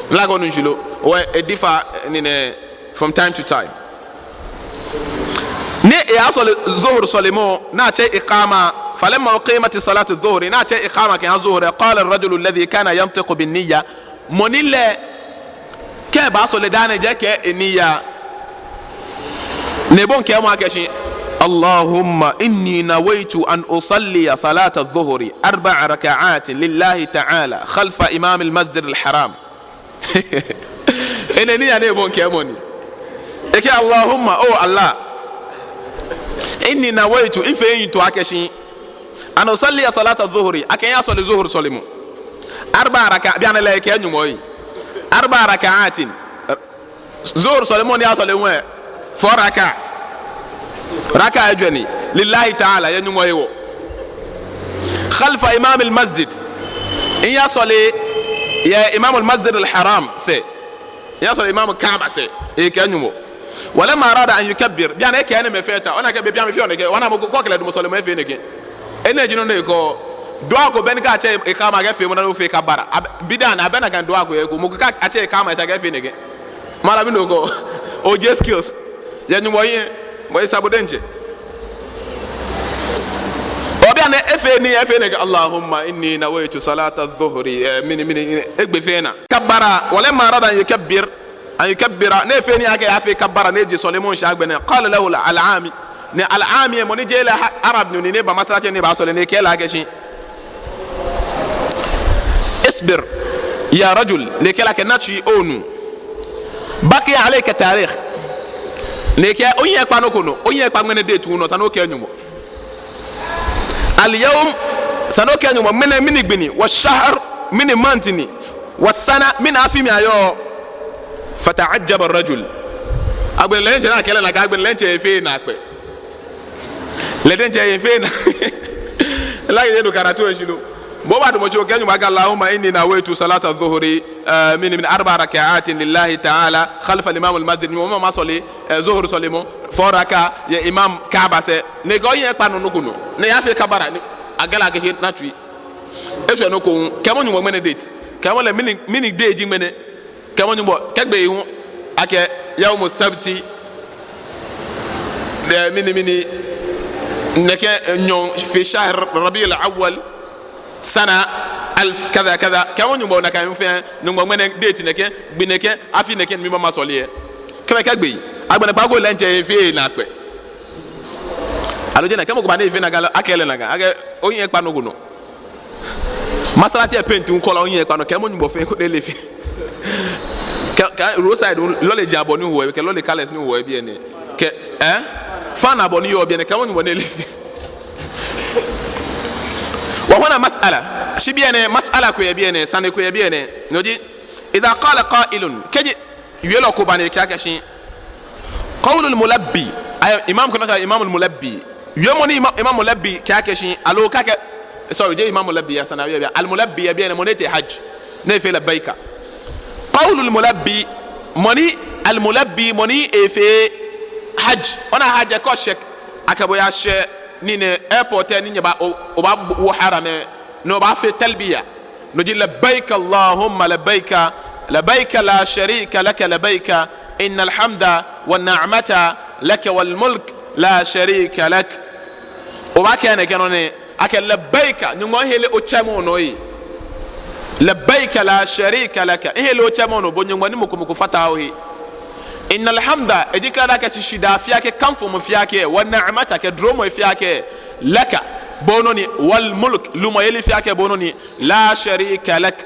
Mile akɛ onu shishi lo? Well, e differ, eh, ni nɛ, from time to time. Ni eyasɔle Zuhur sɔlemɔ, ni atsɛ iqama, فلما أقيمت صلاة الظهر, ni atsɛ iqama kɛha Zuhur, قال الرجل الذي كان ينطق بالنية, mɔ ni lɛ kɛ ebaasɔle daa nɛɛ ejeee ekɛɛ eniyya. Ni ebɔi kɛɛmɔ akɛshi, اللهم إني نويت أن أصلي صلاة الظهر أربع ركعات لله تعالى خلف إمام المسجد الحرام. Enɛ niyya ni ebɔi kɛɛmɔ ni. Ekɛɛ, اللهم, oh Allah, إني نويت, mifee yiŋtoo akɛshi, أن أصلي صلاة الظهر, akɛ miyasɔle Zuhur sɔlemɔ. أربع ركع-, bianɛ lɛ ekɛɛ nyɔŋmɔ yi. أربع ركعات. Zuhur sɔlemɔ ni miyasɔle hu lɛ, four raka. Raka ejwɛ ni. لله تعالى, yɛ nyɔŋmɔ hewɔ. خلف إمام المسجد. Miyasɔle yɛ Imam al-Masjid al-Haram sɛɛ. Miyasɔle Imam Kaaba sɛɛ. Ekɛɛ nyɔŋmɔ. ولما أراد أن يكبر. Bianɛ ekɛɛ enɛɛmɛi fɛɛ ta. Ona akɛ be bianɛ mifeɔ nɛkɛ. Ona mɔ ko kɛ lɛ damɔ sɔlemɔ efee nɛkɛ. Enɛ ji nɔ ni ekɛɔ. Dua ko bɛ ni kɛ atsɛ iqama akɛ feemɔ ni ofee kabbara. Ab-, bid'a ni, abɛ nakai dua ko yɛ ko. Mɔ ko kɛ atsɛ iqama eta akɛ efee nɛkɛ. Mala mi nɔ ko. O J skills. Yɛ nyɔŋmɔ yi. Mɔ yi sabo diɛŋtsɛ. Obi anɛ efee nii, efee nɛkɛ, اللهم إني نويت صلاة الظهر, eh, mɛni, mɛni, egbe fɛɛ naa. كبر, ولما أراد أن يكبر, أن يكبر, ni efee nii akɛ eyafee kabbara, ni eje sɔlemɔ shishi agbɛnɛ. قال له الأعمى, ni al-A'ma, mɔ ni jeee lɛ ha-, Arabnyo ni, ni eba masalachi ni ebasɔle, ni ekɛɛ lɛ akɛshi, اصبر يا رجل, ni ekɛɛ lɛ akɛ na tsui, onu. Baqiya alayka tarikh. Ni ekɛɛ, ohiɛ ekpa nɔ ko nɔ, ohiɛ ekpa ŋmɛnɛ date hu nɔ, esa ni okɛɛ Nyɔŋmɔ. Al-yawm, esa ni okɛɛ Nyɔŋmɔ, ŋmɛnɛ mɛni gbi ni, wa shahr, mɛni month ni, wa sana, mɛni afi mli ayɔɔ. Fata'ajjaba ar-rajul. Agbɛnɛ lɛ diɛŋtsɛ ni akɛɛ lɛ nakai, agbɛnɛ lɛ diɛŋtsɛ efee naakpɛɛ. Lɛ diɛŋtsɛ efee naa. Lɛ kɛ je do karatu eshishi lo. Bo obaadamɔ shi okɛɛ Nyɔŋmɔ akɛ, Allahumma inni nawaitu salata dhuhri, eh, min, min arba'a raka'atin lillahi ta'ala khalfa al-imam al-masjid. Nyɔŋmɔ, masɔle, eh, zuhur sɔlemɔ, four raka, yɛ imam Kaaba sɛɛ. Ni ekɛɛ ohiɛ ekpa nɔ nɔ ko nɔ. Ni eyafee kabbara ni. Akɛ lɛ akɛshi na tsui. Eshwɛ nɔ ko hu. Kɛɛmɔ Nyɔŋmɔ ŋmɛnɛ date. Kɛɛmɔ lɛ mɛni, mɛni day ji ŋmɛnɛ. Kɛɛmɔ Nyɔŋmɔ, kɛ gbi hu, akɛ yawmu sabti, eh, mɛni, mɛni, nɛkɛ, eh, nyɔɔŋ fi shahr Rabiul Awwal, sana alf kadha kadha. Kɛɛmɔ Nyɔŋmɔ nakai fɛɛ, Nyɔŋmɔ ŋmɛnɛ date nɛkɛ, gbi nɛkɛ, afi nɛkɛ, ni miba masɔle lɛ. Kɛ be kɛ gbi, agbɛnɛ kpaako lɛ diɛŋtsɛ efee naakpɛɛ. Aloo jeee nakai, kɛɛmɔ ko baa ni efee nakai, akɛɛ lɛ nakai, akɛ ohiɛ ekpa nɔ ko nɔ. Masalaachi lɛ paint hu color ohiɛ ekpa nɔ, kɛɛmɔ Nyɔŋmɔ fɛɛ ko ni ele fɛɛ. Kɛ, kɛ roadside hu lɔle jɛi abɔ ni hoɔ, kɛ lɔle colors ni hoɔ biɛ nɛɛ. Kɛ, eh? Fan abɔ ni yɔɔ biɛ nɛɛ, kɛɛmɔ Nyɔŋmɔ ni ele fɛɛ. Wa huna mas'ala. Shi biɛ nɛɛ, mas'ala ko yɛ biɛ nɛɛ, sane ko yɛ biɛ nɛɛ. No ji, idha qala qa'ilun. Kɛji wielɔ ko ba ni ekɛɛ akɛshi, qawlul mulabbi. Ayi, imam ko ni akɛɛ Imamul Mulabbi. Wiemɔ ni Ima-, Imam Mulabbi kɛɛ akɛshi, aloo kɛ akɛɛ, sorry, jeee Imam Mulabbi, ya sana wiemɔ. Al-Mulabbi yɛ biɛ nɛɛ, mɔ ni etee hajj, ni efee labbaika. Qawlul mulabbi, mɔ ni, al-mulabbi, mɔ ni efee hajj. Ona hajj kɛ oshɛ, akɛ bo oyashɛ nii nɛɛ airport lɛ ni nyɛba, o, obaawo harami lɛ, ni obaafee talbiya. No ji, labbaik Allahumma labbaik, labbaik la sharika laka labbaik, innal hamda wan ni'mata laka wal mulk la sharika lak. Obaakɛɛ nɛkɛ nɔ nɛɛ, akɛ labbaik, Nyɔŋmɔ, mihere otsɛmɔ nɔ ee. Labbaik la sharika laka, mihere otsɛmɔ nɔ, bo Nyɔŋmɔ ni mɔ ko mɔ ko fataaa ohe. Innal hamda, eji klala akɛ shidaa fɛɛ kɛ, kanfomɔ fɛɛ kɛ, wan ni'mata, kɛ duromɔ fɛɛ kɛ, laka, bo onɔ ni, wal mulk, lumɔyeli fɛɛ kɛ bo onɔ ni, la sharika lak.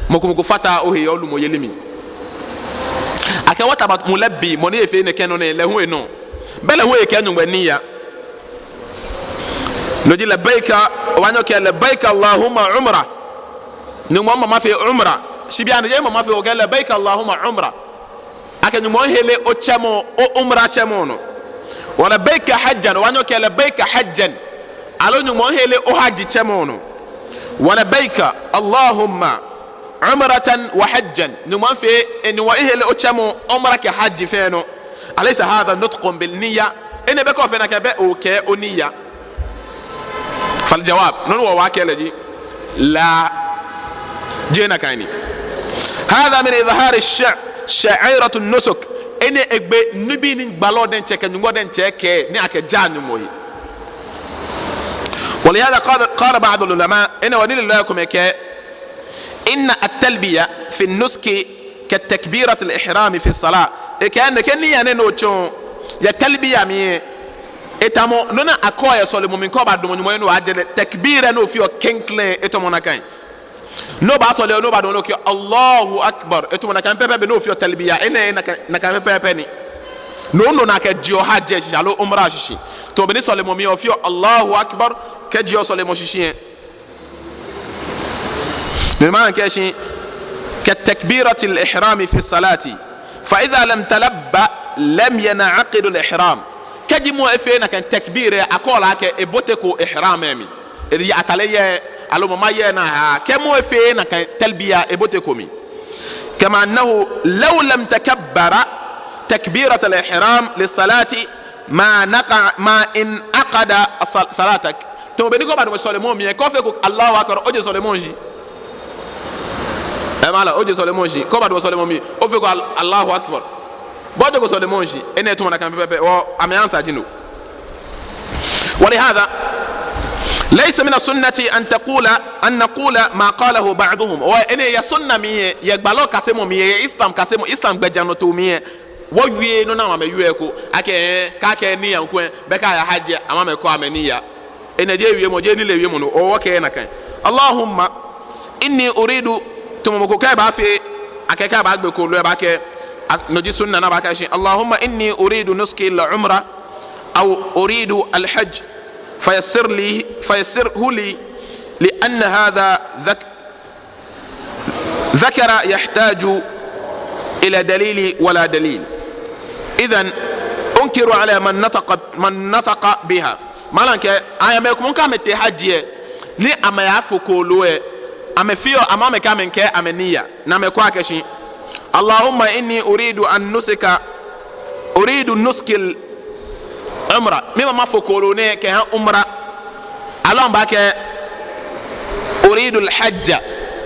Mɔ ko mɔ ko fataaa ohe yɛ olumɔyeli mli. Akɛ what about mulabbi, mɔ ni efee nɛkɛ nɔ nɛɛ, lɛ hu enɔ? Belɛ lɛ hu ekɛɛ Nyɔŋmɔ niyya. No ji labbaika, obaanyɛ okɛɛ labbaika Allahumma umra. Nyɔŋmɔ, mama mafee umra. Shi bianɛ jeee mama mafee, okɛɛ labbaika Allahumma umra. Akɛ Nyɔŋmɔ, mihere otsɛmɔ, o umra tsɛmɔ nɔ. Wa labbaika hajjan, obaanyɛ okɛɛ labbaika hajjan. Aloo Nyɔŋmɔ, mihere o hajj tsɛmɔ nɔ. Wa labbaika Allahumma umratan wa hajjan. Nyɔŋmɔ, mifee, eh, Nyɔŋmɔ, mihere otsɛmɔ umra kɛ hajj fɛɛ nɔ. Alaysa hadha nutqun bin niyya? Enɛ bɛ kɛ ofee nakai, bɛ okɛɛ oniyya? Fal jawab, nɔ ni wɔbaakɛɛ lɛ ji, la. Jeee nakai ni. Hadha min idhhari sha-, sha'iratu nusuk. Enɛ egbe nibii ni gbalɔ diɛŋtsɛ kɛ Nyɔŋmɔ diɛŋtsɛ kɛɛ ni akɛjaa Nyɔŋmɔ he. Wa lihadha qala, qala ba'dul ulama, enɛ hewɔ nilelɔi komɛi kɛɛ, inna at-talbiya fi nusuki ka takbiratil ihrami fi salah. Ekɛɛ nɛkɛ niyya nɛɛ ni otsɔɔ yɛ talbiya mli lɛ, etamɔ nɔ ni akɛɔ yɛ sɔlemɔ mli kɛ obaadamɔ Nyɔŋmɔ he ni obaajɛ lɛ, takbira ni ofeɔ klɛŋklɛŋ, etamɔ nakai. Ni obaasɔle, ni obaadamɔ, ni okɛɛ Allahu Akbar, etamɔ nakai pɛpɛɛpɛ ni ofeɔ talbiya, enɛ nakai, nakai pɛpɛɛpɛ ni. No, no ni akɛjieɔ hajj shishi aloo umra shishi. Tamɔ bɔ ni sɔlemɔ mli ofeɔ Allahu Akbar kɛjieɔ sɔlemɔ shishi lɛ. Ni maana kɛɛ shi, ka takbiratil ihrami fi salati, fa idha lam talabba lam yan'aqidul ihram. Kɛji mɔ efeee nakai takbir lɛ, akɛɔ lɛ akɛ eboteko ihram lɛ mli. Eya atale yɛ, aloo mama yɛ naa. Kɛ mɔ efeee nakai talbiya, eboteko mli. Kama annahu law lam takabbara takbiratal ihram lis salati ma naqa-, ma in'aqada sal-, salatak. Tamɔ bɔ ni kɛ obaadamɔ sɔlemɔ mli lɛ, kɛ ofeko Allahu Akbar, oje sɔlemɔ shishi. Eh, mala, oje sɔlemɔ shishi. Kɛ obaadamɔ sɔlemɔ mli, ofeko Al-, Allahu Akbar, bo ojeko sɔlemɔ shishi. Enɛ tamɔ nakai pɛpɛɛpɛ. Wɔ, amɛ answer ji no. Wa lihadha laysa mina sunnati an taqula, an naqula ma qalahu ba'duhum. Wɔ, enɛ yɛ sunna mli lɛ, yɛ gbalɔ kasemɔ mli lɛ, yɛ Islam kasemɔ, Islam gbɛjianɔtoo mli lɛ, wɔwieee nɔ ni amɛwieɔ eko, akɛ, eh, kɛ akɛɛ niyya ŋkwɛ, bɛ kɛ aya hajj, amɛkɔ amɛ niyya. Enɛ jeee wiemɔ, jeee nilee wiemɔ ni, oo, wɔkɛɛɛ nakai. Allahumma inni uridu, tamɔ mɔ ko kɛ ebaafee, akɛ kɛ ebaagbe kooloo lɛ ebaakɛɛ, A-, no ji sunna ni abaakɛɛ akɛshi, اللهم إني أريد نسك العمرة أو أريد الحج فيسر لي، فيسره لي، لأن هذا ذك-، ذكر يحتاج إلى دليل ولا دليل. إذن أنكر على من نطق، من نطق بها. Malam kɛɛ, aya mɛi komɛi kɛɛ amɛtee hajj lɛ, ni amɛyafo kooloo lɛ, amɛfeɔ, amɛ amɛkɛɛ amɛkɛɛ amɛniya, ni amɛkɛɔ akɛshi, اللهم إني أريد أن نسك، أريد نسك العمرة. Miba mafo kooloo nɛɛ kɛha umra. Aloo amɛbaakɛɛ, أريد الحج.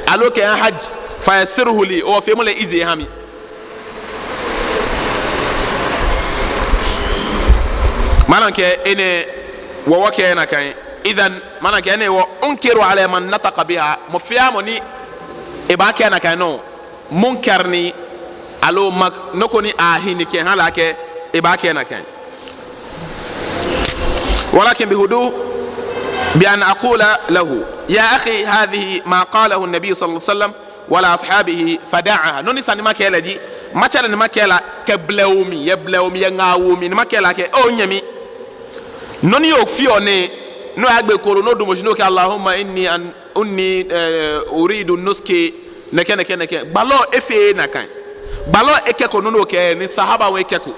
Aloo kɛha hajj. فيسره لي. Ofee mɔ lɛ easy ha mi. Malam kɛɛ enɛ wɔ wɔkɛɛ nakai. إذن, malam kɛɛ enɛ wɔ أنكر على من نطق بها. Mɔ fɛɛ mɔ ni ebaakɛɛ nakai nɔ, munkar ni, aloo mak-, nɔ ko ni ahi ni kɛha lɛ akɛ ebaakɛɛ nakai. ولكن بهدوء بأن أقول له: يا أخي، هذه ما قاله النبي صلى الله عليه وسلم ولا أصحابه فدعها. Nɔ ni sa ni makɛɛ lɛ ji, matsɛ lɛ ni makɛɛ lɛ kɛ blɛoo mli, yɛ blɛoo mli, yɛ ŋaawoo mli, ni makɛɛ lɛ akɛ, oo nyɛmi, nɔ ni ofeɔ nɛɛ, ni oyagbe kooloo, ni odamɔ shi ni okɛɛ, اللهم إني أن-، إني, eh, أريد نسك, nɛkɛ, nɛkɛ, nɛkɛ. Gbalɔ lɛ efeee nakai. Gbalɔ lɛ ekɛko nɔ ni okɛɛ, ni sahaba hu ekɛko.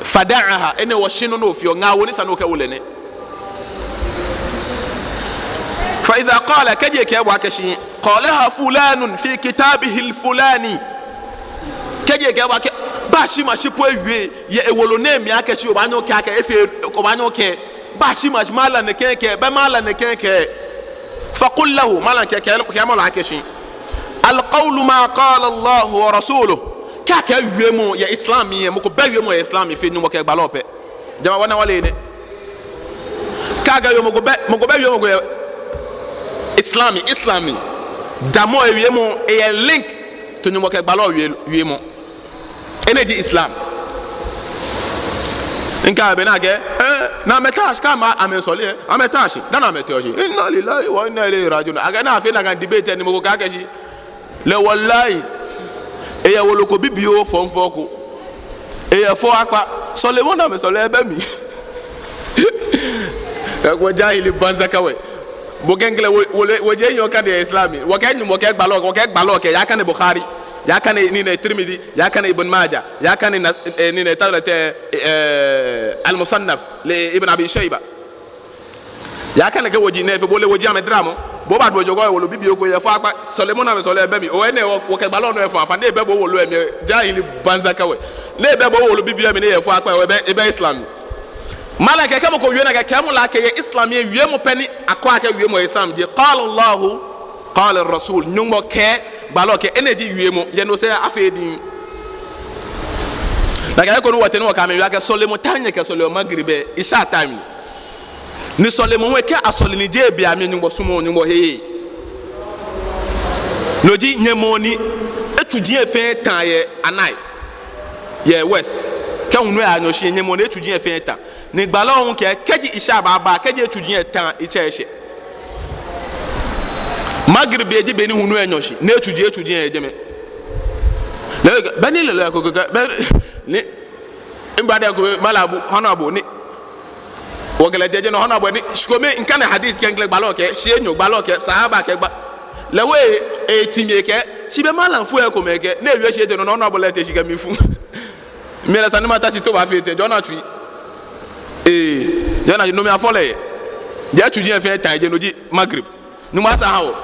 فدعها, enɛ hewɔ shi nɔ ni ofeɔ, ŋaawoo ni sa ni okɛwo lɛ nɛ. فإذا قال, kɛji ekɛɛ bo akɛshi, قالها فلان في كتابه الفلاني. Kɛji ekɛɛ bo akɛ, Baashimashi po ewie yɛ ewolo nɛɛ mli akɛshi obaanyɛ okɛɛ akɛ efee, obaanyɛ okɛɛ, Baashimashi, malam nɛkɛ kɛɛ, bɛ malam nɛkɛ kɛɛ. فقل له, malam kɛɛ, kɛɛ, kɛɛmɔ lɛ akɛshi, القول ما قال الله ورسوله. Kɛkɛ wiemɔ yɛ Islam mli lɛ, mɔ ko bɛ wiemɔ yɛ Islam mli fe Nyɔŋmɔ kɛ gbalɔ lɛ pɛ. Jama, wɔna wɔle enɛ. Kɛkɛ wiemɔ ko bɛ, mɔ ko bɛ wiemɔ ko yɛ Islam mli, Islam mli, damɔ ewiemɔ, eyɛ link to Nyɔŋmɔ kɛ gbalɔ lɛ wie-, wiemɔ. Enɛ ji Islam. Ŋkɛɛ be ni akɛɛ, eh, ni amɛta shi, kɛ amɛ, amɛsɔle, eh, amɛta shi, dani amɛtee shi. إنا لله وإنا إليه راجعون. Akɛɛ ni afee nakai debate ni mɔ ko kɛɛ akɛshi, lɛ wallahi, eyɛ wolo ko bibioo fɔŋfɔŋ ko. Eyɛ fɔ akpa, sɔlemɔ ni amɛsɔleɔ lɛ bɛ mli. Kɛ ko jahili banza kawai. Bo kɛ ŋkɛlɛ wo, wo le, wo je nyɔ kane Islam. Wɔkɛ Nyɔŋmɔ kɛ gbalɔ, wɔkɛ gbalɔ kɛ, yakane Bukhari, yakane nine Tirmidhi, yakane Ibn Majah, yakane na, eh, nine tawlete, eh, Al-Musannaf li Ibn Abi Shayba. Yakane kɛ woji nɛɛ fɛɛ, bo le woji amɛdramɔ. Bo ba do jogɔ wolo bibioo ko yɛ fɔ akpa, sɔlemɔ ni amɛsɔleɔ lɛ bɛ mli. O enɛ wɔ, wɔkɛ gbalɔ nɔ efɔ afa, ni ebɛ bo wolo lɛ mli, jahili banza kawai. Ni ebɛ bo wolo bibioo lɛ mli ni eyɛ fɔ akpa, o ebɛ, ebɛ Islam. Malam kɛɛ kɛ mɔ ko wie nakai, kɛɛmɔ lɛ akɛ yɛ Islam lɛ wiemɔ pɛ ni akɛɔ akɛ wiemɔ yɛ Islam ji, قال الله، قال الرسول. Nyɔŋmɔ kɛɛ, gbalɔ kɛɛ, enɛ ji wiemɔ, yɛ no sɛɛ afee diŋŋ. Nakai ko ni wɔtee ni wɔkɛ amɛ wie akɛ sɔlemɔ time ni akɛsɔleɔ Maghrib lɛ, Isha time ni. Ni sɔlemɔ hu kɛ asɔle ni jeee be amli, Nyɔŋmɔ sumɔɔɔ, Nyɔŋmɔ heee. No ji nyɛmɔ ni etsuji lɛ fɛɛ ta yɛ anai, yɛ west. Kɛ hulu lɛ anyɔ shi, nyɛmɔ ni etsuji lɛ fɛɛ ta. Ni gbalɔ hu kɛɛ, kɛji Isha baaba, kɛji etsuji lɛ ta, etsɛ eshɛ. Maghrib lɛ ji be ni hulu lɛ nyɔ shi, ni etsuji, etsuji lɛ yɛ jɛmɛ. Lɛ, bɛ ni lɛlɛ ko kɛkɛ, bɛ ni, mi brother ko, Malam Abu, Honorable ni, wɔkɛ lɛ jɛ jɛmɛ nɔ, Honorable ni, shi kome, ŋkane hadith kɛ ŋkɛɛ lɛ gbalɔ kɛɛ, shii enyɔ gbalɔ kɛɛ, sahaba kɛɛ gba-, lɛ hu, eh, etsi mli kɛɛ, shi bɛ malamfoi lɛ komɛi kɛɛ, ni ewie shii etɛ nɔ, Honorable lɛ tee shi kɛ mli fu. Mi lɛ esa ni mata shi to baafee tɛŋŋ, jɔɔ naa tsui. Ee, jɔɔ naa tsui, no mli afɔ lɛ yɛ. Jɛ etsuji lɛ fɛɛ ta yɛ jɛi, no ji Maghrib. Nyɔŋmɔ asa aha wɔ.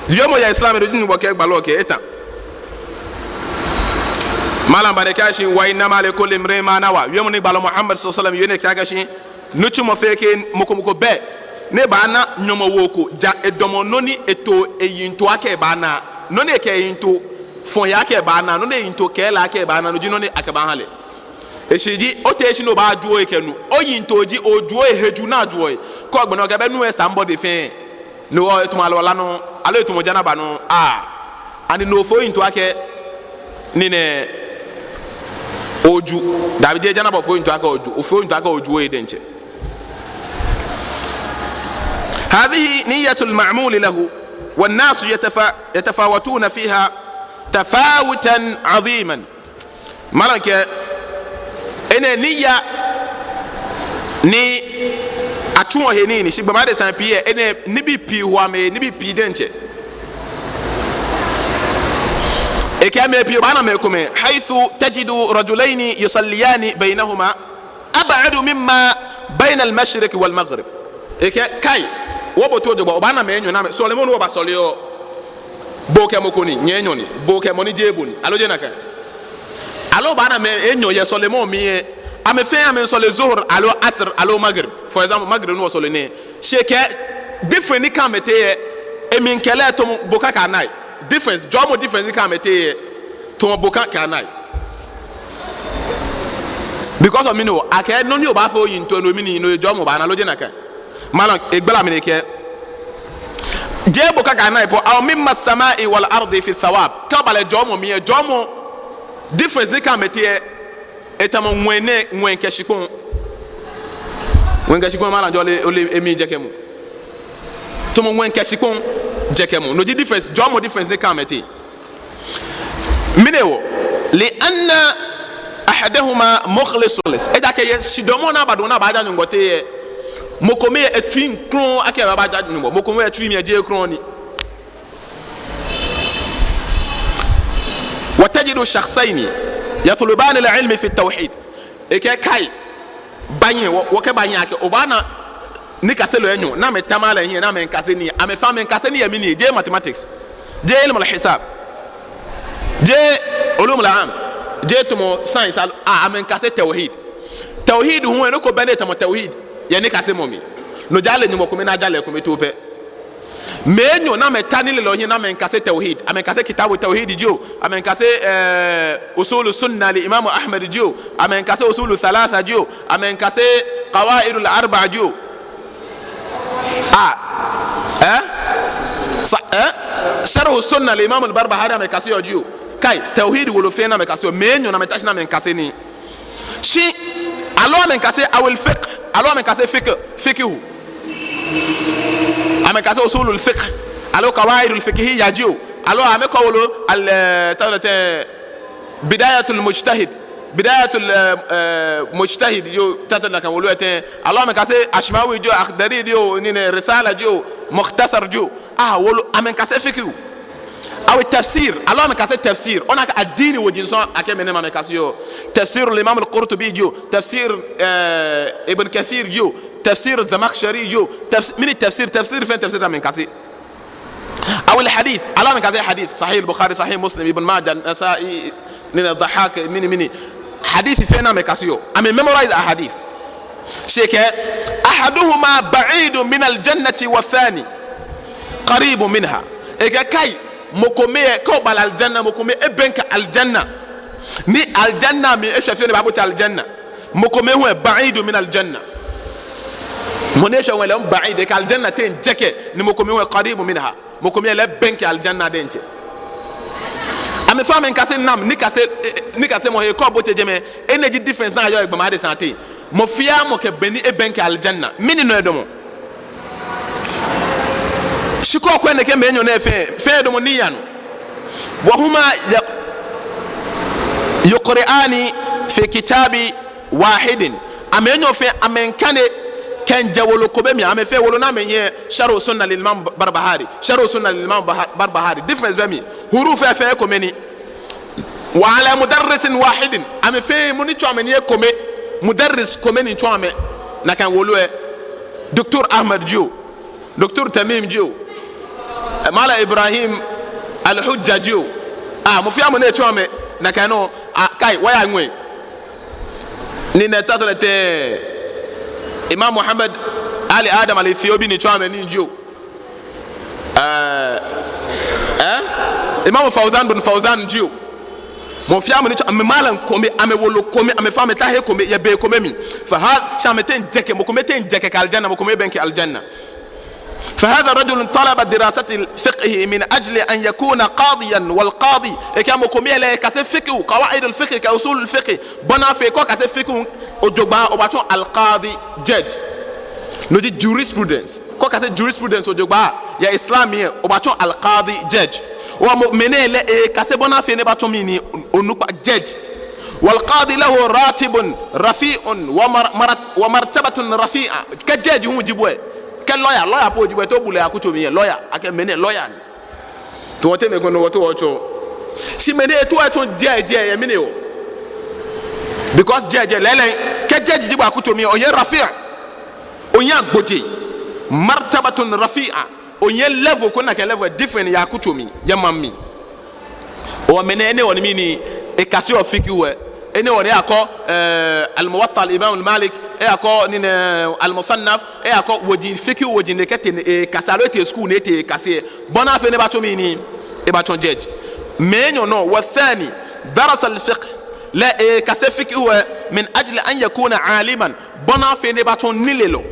Wiemɔ yɛ Islam, no ji Nyɔŋmɔ kɛɛ, gbalɔ kɛɛ, eta. Malam ba ni ekɛɛ akɛshi, وإنما لكل امرئ ما نوى. Wiemɔ ni gbalɔ Muhammad صلى الله عليه وسلم wie nɛɛ kɛɛ akɛshi, nitsumɔ fɛɛ kɛ mɔ ko mɔ ko bɛ ni ebaana nyɔmɔwoo ko, ja edamɔ nɔ ni eto eyiŋtoo akɛ ebaana, nɔ ni ekɛ eyiŋtoo fɔ he akɛ ebaana, nɔ ni eyiŋtoo kɛɛ lɛ akɛ ebaana, no ji nɔ ni akɛbaaha lɛ. Eshishi ji, otee shi ni obaaju ohe kɛ nu. Oyiŋtoo ji ojuɔ ohe, heju ni ajuɔ ohe. Kɛ ogbɛnɛ okɛɛ bɛ nu lɛ somebody fɛɛ. Ni wɔ etamɔ alwala nɔ, aloo etamɔ janaba nɔ. Aa. Ani no ofee oyiŋtoo akɛ nii nɛɛ oju. Dabi, jeee janaba ofee oyiŋtoo akɛ oju. Ofee oyiŋtoo akɛ oju ohe diɛŋtsɛ. هذه نية المعمول له، والناس يتفا-، يتفاوتون فيها تفاوتا عظيما. Malam kɛɛ, enɛ niyya ni atsuɔ he nii ni, shi gbɔmɛi adesai pii lɛ, enɛ nibii pii hoɔ amɛ, nibii pii diɛŋtsɛ. Ekɛɛ mɛi pii obaana mɛi komɛi, حيث تجد رجلين يصليان بينهما أبعد مما بين المشرق والمغرب. Ekɛɛ, kai, wɔbote jogbaŋŋ, obaana mɛi enyɔ ni amɛ, sɔlemɔ ni wɔbasɔleɔ, bo kɛ mɔ ko ni, nyɛ enyɔ ni, bo kɛ mɔ ni jeee bo ni, aloo jeee nakai? Aloo obaana mɛi enyɔ yɛ sɔlemɔ mli lɛ, amɛ fɛɛ amɛmiisɔle Zuhr, aloo Asr, aloo Maghrib. For example, Maghrib ni wɔsɔle nɛɛ. Shi ekɛɛ, difference ni kã amɛteŋ lɛ, emli kɛ lɛ tamɔ boka kɛ anai. Difference, jɔɔmɔ difference ni kã amɛteŋ lɛ, tamɔ boka kɛ anai. Because of mɛni hewɔ? Akɛɛ nɔ ni obaafee oyiŋtoo, no mli ni, no jɔɔmɔ baana, aloo jeee nakai? Malam, egbala mli ni ekɛɛ, jeee boka kɛ anai po, أو مما السماء والأرض في الثواب. Kɛ oba lɛ jɔɔmɔ mli lɛ, jɔɔmɔ difference ni kã amɛteŋ lɛ, etamɔ ŋwɛi nɛɛ, ŋwɛi kɛ shikpɔŋ. Ŋwɛi kɛ shikpɔŋ, malam, jɔ ole, ole emli jɛkɛmɔ. Tamɔ ŋwɛi kɛ shikpɔŋ jɛkɛmɔ. No ji difference, jɔɔmɔ difference ni kã amɛteŋ. Mɛni hewɔ? لأن أحدهما مخلص. Ejaakɛ yɛ shidaamɔ ni abadamɔ ni abaja Nyɔŋmɔ teŋ lɛ, mɔ kome yɛ etsui krɔŋŋ akɛ ebaja Nyɔŋmɔ. Mɔ kome yɛ etsui mli lɛ jeee krɔŋŋ ni. وتجد شخصين يطلبان العلم في التوحيد. Ekɛɛ kai, baanyɛ, wɔ, wɔkɛɛ baanyɛ akɛ obaana nikaselɔi enyɔ ni amɛta malam hiɛ ni amɛmiikase nii. Amɛ fɛɛ amɛmiikase nii yɛ mɛni? Jeee mathematics, jeee علم الحساب, jeee علوم العام, jeee tamɔ science, al-, a, amɛmiikase tawhid. Tawhid hu lɛ, nɔ ko bɛ ni tamɔ tawhid yɛ nikasemɔ mli. No ji ale Nyɔŋmɔ kome ni aja lɛ ekome too pɛ. Mɛi enyɔ ni amɛta nilelɔi hiɛ ni amɛmiikase tawhid. Amɛmiikase كتاب التوحيد jio, amɛmiikase, eh, أصول السنة للإمام أحمد jio, amɛmiikase أصول الثلاثة jio, amɛmiikase القواعد الأربع jio. Ah, eh? Sa-, eh? شرح السنة للإمام البربهاري amɛmiikaseɔ jio. Kai, tawhid wolo fɛɛ ni amɛmiikaseɔ. Mɛi enyɔ ni amɛta shi ni amɛmiikase nii. Shi, aloo amɛmiikase أو الفقه, aloo amɛmiikase fiqh, fiqhu. Amɛmiikase أصول الفقه, aloo القواعد الفقهية jio, aloo amɛkɔ wolo al-, eh, ta-, ta-, بداية المجتهد, بداية ال-, eh, eh, مجتهد jio, ta-, ta-, nakai wolo lɛ tɛŋŋ, aloo amɛmiikase Ashmawi jio, Akhdari jio, ni nɛ, Risala jio, Mukhtasar jio. Ah, wolo, amɛmiikase fiqhu. أو التفسير, aloo amɛmiikase tafsir. Ona akɛ addini woji sɔŋŋ akɛ mɛnɛɛmɛi amɛmiikaseɔ. تفسير الإمام القرطبي jio, tafsir, eh, Ibn Kathir jio, tafsir Zamakhshari jio, tafs-, mɛni tafsir, tafsir fɛɛ tafsir amɛmiikase. أو الحديث, aloo amɛmiikase hadith, Sahih al-Bukhari, Sahih Muslim, Ibn Majah, Nasa'i, ni nɛ, Dhahak, mɛni, mɛni. Hadith fɛɛ ni amɛmiikaseɔ. Amɛ memorize ahadith. Shi ekɛɛ, أحدهما بعيد من الجنة والثاني قريب منها. Ekɛɛ kai, mɔ kome lɛ, kɛ oba lɛ aljanna, mɔ kome ebɛŋkɛ aljanna. Ni aljanna mli eshwɛ fioo ni ebaabote aljanna. Mɔ kome hu lɛ بعيد من الجنة. Mɔ ni eshwɛ hu lɛ بعيد, ekɛ aljanna teŋ jɛkɛ, ni mɔ kome hu lɛ قريب منها. Mɔ kome lɛ ebɛŋkɛ aljanna diɛŋtsɛ. Amɛ fɛɛ amɛmiikase nam, nikase, eh, eh, nikasemɔ he, kɛ obote jɛmɛ, energy difference ni yɔɔ gbɔmɛi adesai ateŋ. Mɔ fɛɛ mɔ kɛ bɔ ni ebɛŋkɛ aljanna. Mɛni nɔ edamɔ? Shi kɛ okwɛ nɛkɛ mɛi enyɔ nɛɛ fɛɛ, fɛɛ edamɔ niyya nɔ. وهما ي-، يقرآن في كتاب واحد. Amɛ enyɔ fɛɛ, amɛmiikane kɛjɛ wolo kome mli, amɛ fɛɛ wolo ni amɛhiɛ, شرح السنة للإمام البربهاري, شرح السنة للإمام البه-، البربهاري. Difference bɛ mli. Huruf fɛɛ fɛɛ ekome ni. وعلى مدرس واحد. Amɛ fɛɛ mɔ ni tsɔɔ amɛ nii ekome. Mudarris kome ni tsɔɔ amɛ nakai wolo lɛ. Doctor Ahmad jio. Doctor Tamim jio, eh, Malam Ibrahim Al-Hujja jio. Ah, mɔ fɛɛ mɔ ni etsɔɔ amɛ nakai nɔ, ah, kai, wɔya ŋwɛi. Ni nɛ, ta-, ta-, lɛ tɛŋŋ, Imam Muhammad Ali Adam Al-Ethiopi ni tsɔɔ amɛ nii jio. Eh, eh? Imam Fawzan bin Fawzan jio. Mɔ fɛɛ mɔ ni tsɔɔ, amɛ malam kome, amɛ wolo kome, amɛ fɛɛ amɛta he kome, yɛ be kome mli. Fa ha, shi amɛteŋ jɛkɛ, mɔ kome teŋ jɛkɛ kɛ aljanna, mɔ kome bɛŋkɛ aljanna. فهذا رجل طلب دراسة الفقه من أجل أن يكون قاضيا، والقاضي، ekɛɛ mɔ kome lɛ ekase fiqh, قواعد الفقه kɛ أصول الفقه, bɔ ni afee kɛ okase fiqh jogbaŋŋ, obaatsɔ القاضي, judge. No ji jurisprudence. Kɛ okase jurisprudence jogbaŋŋ yɛ Islam mli lɛ, obaatsɔ القاضي, judge. Wa mɔ, mɛnɛ lɛ ekase bɔ ni afee ni ebaatsɔ mɛni, onukpa, judge. والقاضي له راتب رفيع ومر-، مرت-، ومرتبة رفيعة. Kɛ judge hu ji bo lɛ, kɛ lawyer, lawyer po ji bo lɛ, te obu lɛ yɛ akutso mli lɛ, lawyer, akɛɛ mɛni, lawyer ni. Tamɔ te mɛi komɛi wɔteŋ wɔtsɔɔ. Shi mɛi ni etaoɔ etsɔ judge yɛ mɛni hewɔ? Because judge lɛɛlɛŋ, kɛ judge ji bo yɛ akutso mli lɛ, oyɛ رفيع, oyɛ agbojee, مرتبة رفيعة, oyɛ level ko ni akɛ level different yɛ akutso mli, yɛ maŋ mli. Hewɔ mɛnɛ, enɛ hewɔ ni mɛni, ekaseɔ fiqhu lɛ. Enɛ hewɔ ni eyakɔ, eh, الموطأ الإمام مالك, eyakɔ nii nɛɛ, المصنف, eyakɔ woji, fiqhu woji ni ekɛtee ni ekase, aloo etee school ni etee ekase. Bɔ ni afee ni ebatsɔ mɛni, ebatsɔ judge. Mɛi enyɔ nɔ, والثاني درس الفقه, lɛ ekase fiqhu lɛ, من أجل أن يكون عالما, bɔ ni afee ni ebatsɔ nilelɔ.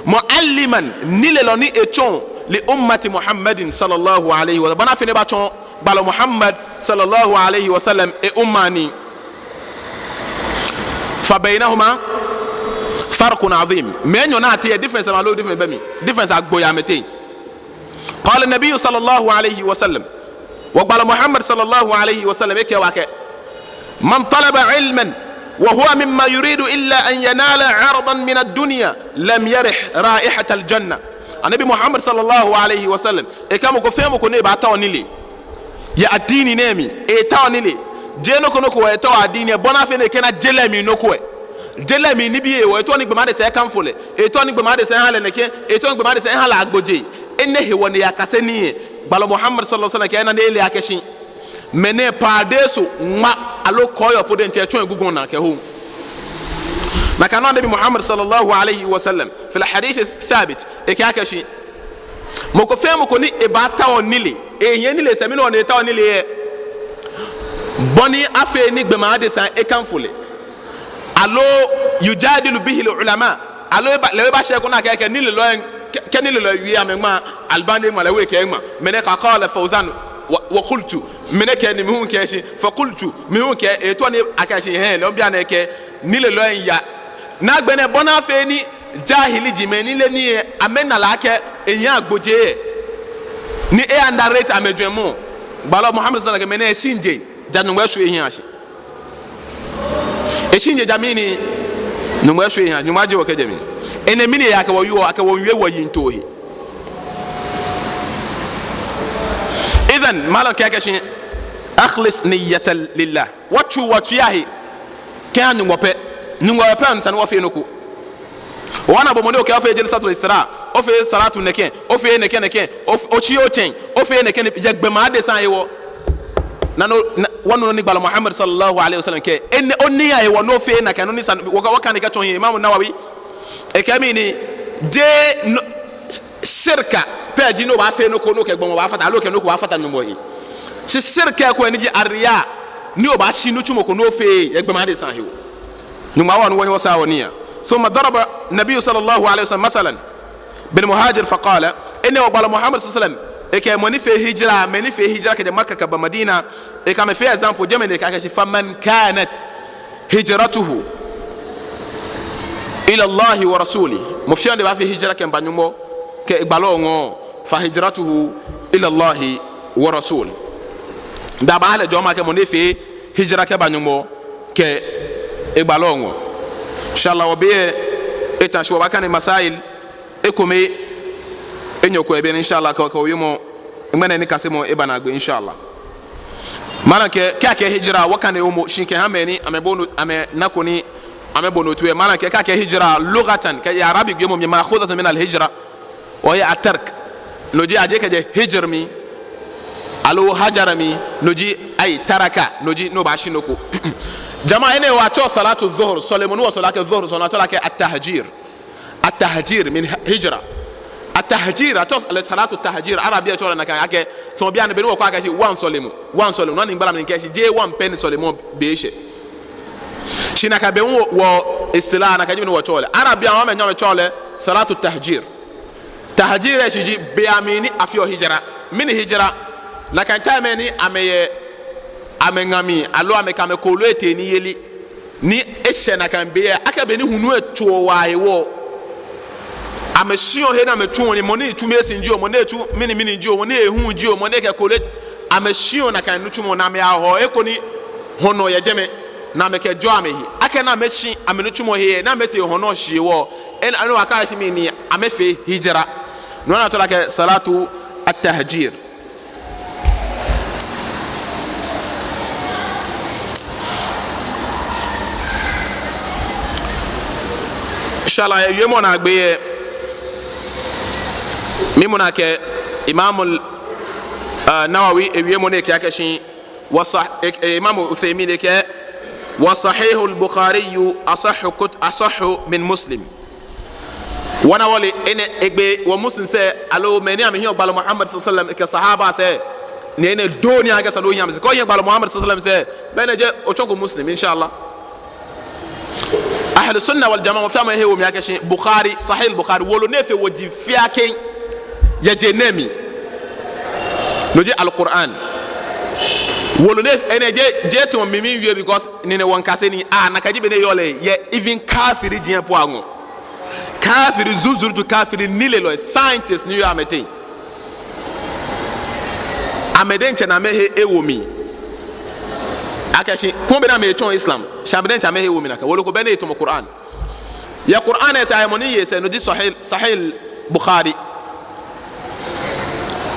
معلما, nilelɔ ni etsɔɔ, لأمة محمد صلى الله عليه وسلم, bɔ ni afee ni ebatsɔ gbalɔ Muhammad صلى الله عليه وسلم e umma nii. فبينهما فرق عظيم. Mɛi enyɔ nɛɛ ateŋ lɛ difference, amɛ aloo difference bɛ mli? Difference agbo yɛ amɛteŋ. قال النبي صلى الله عليه وسلم, wɔ gbalɔ Muhammad صلى الله عليه وسلم ekɛɛ wɔ akɛ, من طلب علما وهو مما يريد إلا أن ينال عرضا من الدنيا لم يرح رائحة الجنة. Anabi Muhammad صلى الله عليه وسلم ekɛɛ mɔ ko fɛɛ mɔ ko ni baatao nilee yɛ addini nɛɛ mli, etao nilee. Jeee nɔ ko nɔ ko etaoɔ addini lɛ, bɔ ni afee ni ekɛna je lɛ mli nɔ ko lɛ. Je lɛ mli nibii hewɔ, etaoɔ ni gbɔmɔ adesa akanfo lɛ, etaoɔ ni gbɔmɔ adesa aha lɛ nɛkɛ, etaoɔ ni gbɔmɔ adesa aha lɛ agbojee. Enɛ hewɔ ni eyakase nii lɛ. Gbalɔ Muhammad صلى الله عليه وسلم kɛɛ ena ni ele akɛ shi mɛnɛ paradeiso ŋma aloo kɔɔyɔɔ po diɛŋtsɛ etsɔ egugɔ naa kɛho. Nakai nɔŋŋ Anabi Muhammad صلى الله عليه وسلم في الحديث الثابت ekɛɛ akɛ shi mɔ ko fɛɛ mɔ ko ni ebaatao nilee, ehiɛ nilee sɛɛ, mɛni hewɔ ni etaoɔ nilee lɛ? Bɔ ni afee ni gbɔmɔ adesa akanfo lɛ. Aloo يجادل به العلماء, aloo eba, lɛ hu ebashɛ ko ni akɛɛ akɛ nilelɔi, kɛ, kɛ nilelɔi wie amɛŋma, Albani ŋma, lɛ hu ekɛɛ eŋma. Mɛnɛ قال فوزان و، وقلت, mɛnɛ kɛɛ ni mi hu mikɛɛ shi, فقلت, mi hu mikɛɛ, etaoɔ ni akɛɛ shi, hɛɛ, lɛ hu bianɛ ekɛɛ nilelɔi yaa. Ni agbɛnɛ bɔ ni afee ni jahili ji mɛi ni leee nii lɛ, amɛna lɛ akɛ ehiɛ agbojee lɛ, ni e-underrate amɛjwɛŋmɔ. Gbalɔ Muhammad صلى الله عليه وسلم kɛɛ mɛnɛ eshiŋ jeŋ, ja Nyɔŋmɔ eshwie ehiɛ ashi. Eshiŋ jeŋ, ja mɛni, Nyɔŋmɔ eshwie ehiɛ, Nyɔŋmɔ ajie wɔ kɛjɛ mli. Enɛ mli ni eya akɛ wɔwieɔ, akɛ wɔwieɔ wɔyiŋtoo he. إذن, malam kɛɛ akɛ shi, أخلص النية لله. Wɔtsu, wɔtsu ahe kɛha Nyɔŋmɔ pɛ. Nyɔŋmɔ pɛ ni esa ni wɔfee nɔ ko. Obaana bo mɔ ni okɛɛ ofee جلسة الإسراء, ofee صلاة nɛkɛ, ofee nɛkɛ nɛkɛ, of-, otsi otsɛŋ, ofee nɛkɛ nɛkɛ, yɛ gbɔmɔ adesa hewɔ. Nɔ ni, nɔ, wɔnu nɔ ni gbalɔ Muhammad صلى الله عليه وسلم kɛɛ, enɛ, oniya hewɔ ni ofee nakai nɔ ni esa, wɔka, wɔkane kɛtsɔ hiɛ, Imam Nawawi ekɛɛ mɛni, jeee nɔ, shirka pɛ ji ni obaafee nɔ ko ni okɛ gbɔmɔ baafata, aloo okɛ nɔ ko baafata Nyɔŋmɔ he. Shi shirka ko ni ji الرياء, ni obaashi nitsumɔ ko ni ofeee yɛ gbɔmɔ adesa hewɔ. Nyɔŋmɔ awa ni wɔnyɛ wɔsaa wɔniya. ثم ضرب النبي صلى الله عليه وسلم مثلا بالمهاجر فقال, enɛ hewɔ gbalɔ Muhammad صلى الله عليه وسلم ekɛ mɔ ni fee hijra, mɛi ni fee hijra kɛjɛ Makka kɛba Madina, ekɛ amɛ fee example, jɛmɛ ni ekɛɛ akɛ shi, فمن كانت هجرته إلى الله ورسوله, mɔ fɛɛ mɔ ni baafee hijra kɛba Nyɔŋmɔ kɛ egbalɔ ŋɔɔ, فهجرته إلى الله ورسوله. Daa baaha lɛ jɔɔmɔ akɛ mɔ ni fee hijra kɛba Nyɔŋmɔ kɛ egbalɔ ŋɔɔ. Inshallah, wɔbe lɛ eta shi, wɔbaakane masail ekome enyɔ ko yɛ biɛ ni, inshallah, kɛ, kɛ wiemɔ, ŋmɛnɛ nikasemɔ eba naagbee, inshallah. Malam kɛɛ, kɛ akɛɛ hijra, wɔkane momo, shi kɛha mɛi ni amɛbo no, amɛnako ni amɛbo no toi lɛ. Malam kɛɛ, kɛ akɛɛ hijra, لغة, kɛjɛ Arabic wiemɔ mli, مأخوذة من الهجر وهي الترك. No ji, aje kɛjɛ hijr mli, aloo hajara mli, no ji, أي ترك, no ji, ni obaashi nɔ ko. Jama'a, enɛ hewɔ atsɛɔ صلاة الظهر, sɔlemɔ ni wɔsɔleɔ akɛ Zuhr, sɔlemɔ atsɛɔ lɛ akɛ التهجير. التهجير من هجرة. التهجير, atsɛɔ صلاة التهجير, Arabic atsɛɔ lɛ nakai akɛ, tamɔ bianɛ be ni wɔkɛɔ akɛ shi, wɔŋ sɔlemɔ, wɔŋ sɔlemɔ, no ni gbala mli kɛɛ shi, jeee wɔŋ pɛ ni sɔlemɔ be shɛ. Shi nakai be wɔ, wɔ Islam, nakai ji bɔ ni wɔtsɛɔ lɛ. Arabic, amɛ nyɔmɔ tsɛɔ lɛ صلاة التهجير. Tahjir lɛ shishi ji be mli ni afeɔ hijra. Mɛni hijra? Nakai time ni amɛyɛ amɛŋa mli, aloo amɛkɛ amɛkooloi etee niyeli. Ni eshɛ nakai be lɛ, akɛ be ni hulu lɛ tsoɔ waa hewɔ, amɛshiɔ he ni amɛtsuɔ nii, mɔ ni tsu mɛɛsɛn jio, mɔ ni tsu mɛni mɛni jio, mɔ ni ehu jio, mɔ ni kɛ kooloi, amɛshiɔ nakai nitsumɔ ni amɛyahɔɔ he ko ni hɔnɔ yɛ jɛmɛ. ni amɛkɛjɔɔ amɛhe. Akɛni amɛshi amɛnitsumɔ he, ni amɛtee hɔmɔ shi hewɔ, enɛ, enɛ wɔkɛɛ akɛshi mɛni, amɛfee hijra. No hewɔ ni atsɛɔ lɛ akɛ salatu at-tahjir. Inshallah, yɛ wiemɔ naagbee lɛ, miimuna akɛ Imam, uh, Nawawi, ewiemɔ ni ekɛɛ akɛshi, wa sah-, e-, e-, Imam Uthaymin ekɛɛ, wa sahihul Bukhari asahhu kut-, asahhu min Muslim. Wɔna wɔle enɛ egbee, wɔ Muslims lɛ, aloo mɛi ni amɛhiɛ gbalɔ Muhammad sallallahu alaihi wasallam kɛ sahabas lɛ, ni enɛ dɔŋŋ ni akɛɛ esa ni ohiɛ amɛsɛɛ. Kɛ ohiɛ gbalɔ Muhammad sallallahu alaihi wasallam sɛɛ, belɛ jeee otsɔko Muslim, inshallah. Ahlu Sunna wal Jamaa, wɔfɛɛ wɔhe wo mli akɛshi Bukhari, Sahih Bukhari, wolo ni fe woji fɛɛ kɛ yɛ je nɛɛ mli. No ji Al-Qur'an. Wolo ni, enɛ jeee, jeee tamɔ mi miiwie because ni nɛɛ wɔmiikase nii. Ah, nakai ji bɔ ni eyɔɔ lɛ, yɛ even kafiri jin po aŋɔɔ. Kafiri, zunzurutu kafiri nilelɔi, scientists ni yɔɔ amɛteŋ. Amɛ diɛŋtsɛ ni amɛhe ewo mli akɛshi, kɔmi bɛ ni amɛtsɔɔ Islam, shi amɛ diɛŋtsɛ amɛhe wo mli nakai. Wolo ko bɛ ni etamɔ Qur'an. Yɛ Qur'an lɛ sɛɛ, ayɛ mɔ ni ye sɛɛ, no ji Sahih, Sahih Bukhari.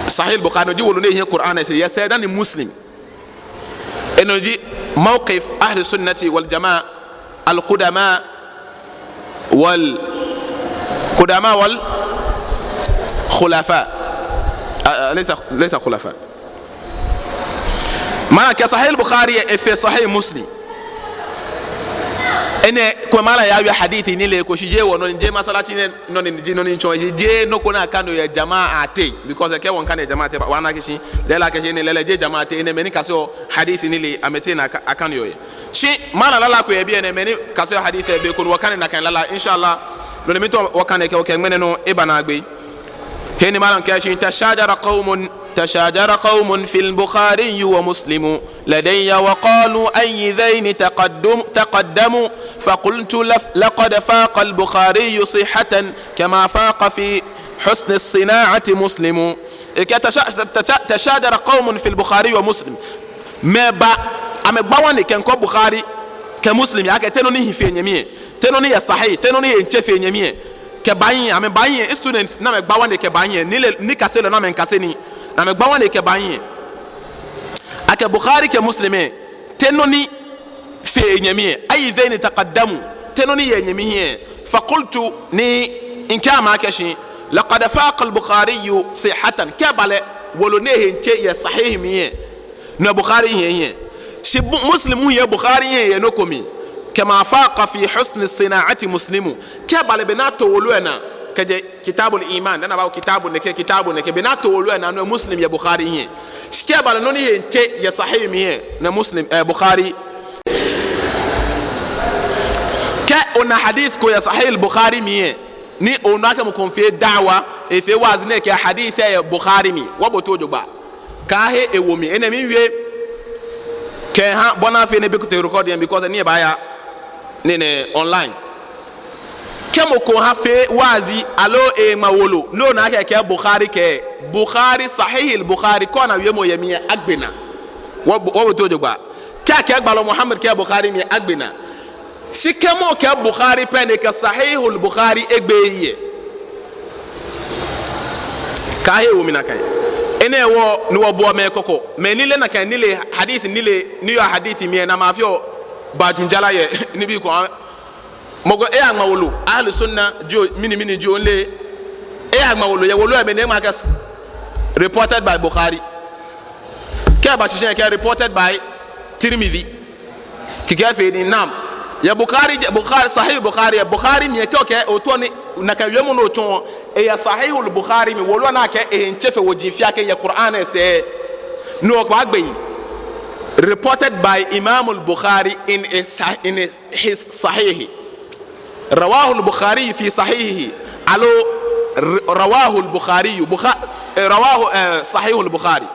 Sahih Bukhari, no ji wolo ni hiɛ Qur'an lɛ sɛɛ, yɛ sɛɛ dani Muslim. Enɛ ji mawqif ahli sunnati wal jamaa, al qudama wal, qudama wal khulafa. Ah, ah, laysa, laysa khulafa. Maana akɛ Sahih Bukhari efe Sahih Muslim. Enɛ, kɛ malam yawie hadith nilee ko shi jeee wɔ nɔ ni, jeee masalaci nɛɛ nɔ ni, ji nɔ ni mitsɔɔ, jeee nɔ ko ni akaneɔ yɛ jamaa teŋ, because kɛ wɔmiikane yɛ jamaa teŋ, wɔna akɛshi, lɛɛlɛŋ akɛshi enɛ lɛɛlɛŋ jeee jamaa teŋ, enɛ mɛi ni kaseɔ hadith nilee amɛteŋ ni aka-, akaneɔ yɛ. Shi malam lala ko yɛ biɛ nɛɛ, mɛi ni kaseɔ hadith yɛ biɛ ko ni wɔkane nakai lala, inshallah, nɔ ni miitao wɔkane kɛ, okɛ ŋmɛnɛ nɔ eba naagbee. He ni malam kɛɛ akɛshi, tashajara qawmun, tashajara qawmun fil Bukhari wa Muslimu ladayya wa qalu ayyu dhayni taqaddum-, taqaddamu, faqultu laf-, laqad faqa al-Bukhari sihhatan kama faqa fi husni as-sina'ati Muslimu. Ekɛɛ tasha-, tasha-, tashajara qawmun fil Bukhari wa Muslim. Mɛi ba, amɛgba ŋwane kɛkɔ Bukhari kɛ Muslim he akɛ te nɔ ni hi fe nyɛmi lɛ, te nɔ ni yɛ sahih, te nɔ ni he miitsɛ fe nyɛmi lɛ, kɛba mihiɛ, amɛba mihiɛ, students ni amɛgba ŋwane kɛba mihiɛ, nile-, nikaselɔi ni amɛmiikase nii, ni amɛgba ŋwane kɛba mihiɛ akɛ Bukhari kɛ Muslim lɛ, te nɔ ni fe nyɛmi lɛ, ayyu dhayni taqaddamu, te nɔ ni yɛ nyɛmi hiɛ. Faqultu, ni mikɛɛ amɛ akɛshi, laqad faqa al-Bukhari sihhatan, kɛ eba lɛ, wolo ni he miitsɛ yɛ sahih mli lɛ, no Bukhari hiɛ hiɛ. Shi Bu-, Muslim hiɛ Bukhari hiɛ yɛ nɔ ko mli. Kama faqa fi husni sina'ati Muslimu. Kɛ eba lɛ, bɔ ni ato wolo lɛ naa, kɛjɛ Kitabul Iman, dani aba kitabu nɛkɛ, kitabu nɛkɛ, bɔ ni ato wolo lɛ naa, no Muslim yɛ Bukhari hiɛ. Shi kɛ eba lɛ nɔ ni he miitsɛ yɛ sahih mli lɛ, no Muslim, eh, Bukhari. Kɛ ona hadith ko yɛ Sahih Bukhari mli lɛ, ni ona akɛ mɔ ko miifee da'wa, efee waazi ni ekɛɛ hadith lɛ yɛ Bukhari mli, wɔboa bo jogbaŋŋ. Kaahe ewo mli. Enɛ miiwie kɛha bɔ ni afee ni ebekite record lɛ, because ni ebaaya nɛɛ nɛɛ online. Kɛ mɔ ko ha fee waazi aloo eŋma wolo, ni ona akɛ ekɛɛ Bukhari kɛɛ, Bukhari, Sahih al-Bukhari, kɛ ona wiemɔ yɛ mli lɛ, agbe naa. Wɔ, wɔboa bo jogbaŋŋ. Kɛ akɛɛ gbalɔ Muhammad kɛɛ Bukhari mli lɛ, agbe naa. Shi kɛ mɔ kɛɛ Bukhari pɛ ni ekɛɛ Sahihul Bukhari, egbeee lɛ. Kaahe ewo mli nakai. Enɛ hewɔ ni wɔbɔɔ mɛi kɔkɔ. Mɛi ni le nakai nilee, hadith nilee, ni yɔɔ hadith mli lɛ, ni amɛfeɔ bajinjala yɛ nibii ko. Mɔ ko eyaŋma wolo, Ahlu Sunna jio, mɛni mɛni jio, ole. Eyaŋma wolo, yɛ wolo lɛ mli ni eŋma akɛ s-, reported by Bukhari. Kɛ eba shishi lɛ ekɛɛ reported by Tirmidhi. Kɛkɛ efee nii, naam. Yɛ Bukhari, Bukhari, Sahih Bukhari, yɛ Bukhari mli lɛ kɛ okɛɛ ootao ni nakai wiemɔ ni otsɔɔ, eyɛ Sahihul Bukhari mli, wolo ni akɛɛ ehe miitsɛ fe woji fɛɛ kɛ yɛ Qur'an lɛ sɛɛ, no obaagbe. Reported by Imam al-Bukhari in a sah-, in a, his Sahih. Rawahu al-Bukhari fi sahihihi. Aloo r-, rawahu al-Bukhari, Bukha-, eh, rawahu, eh, Sahih al-Bukhari.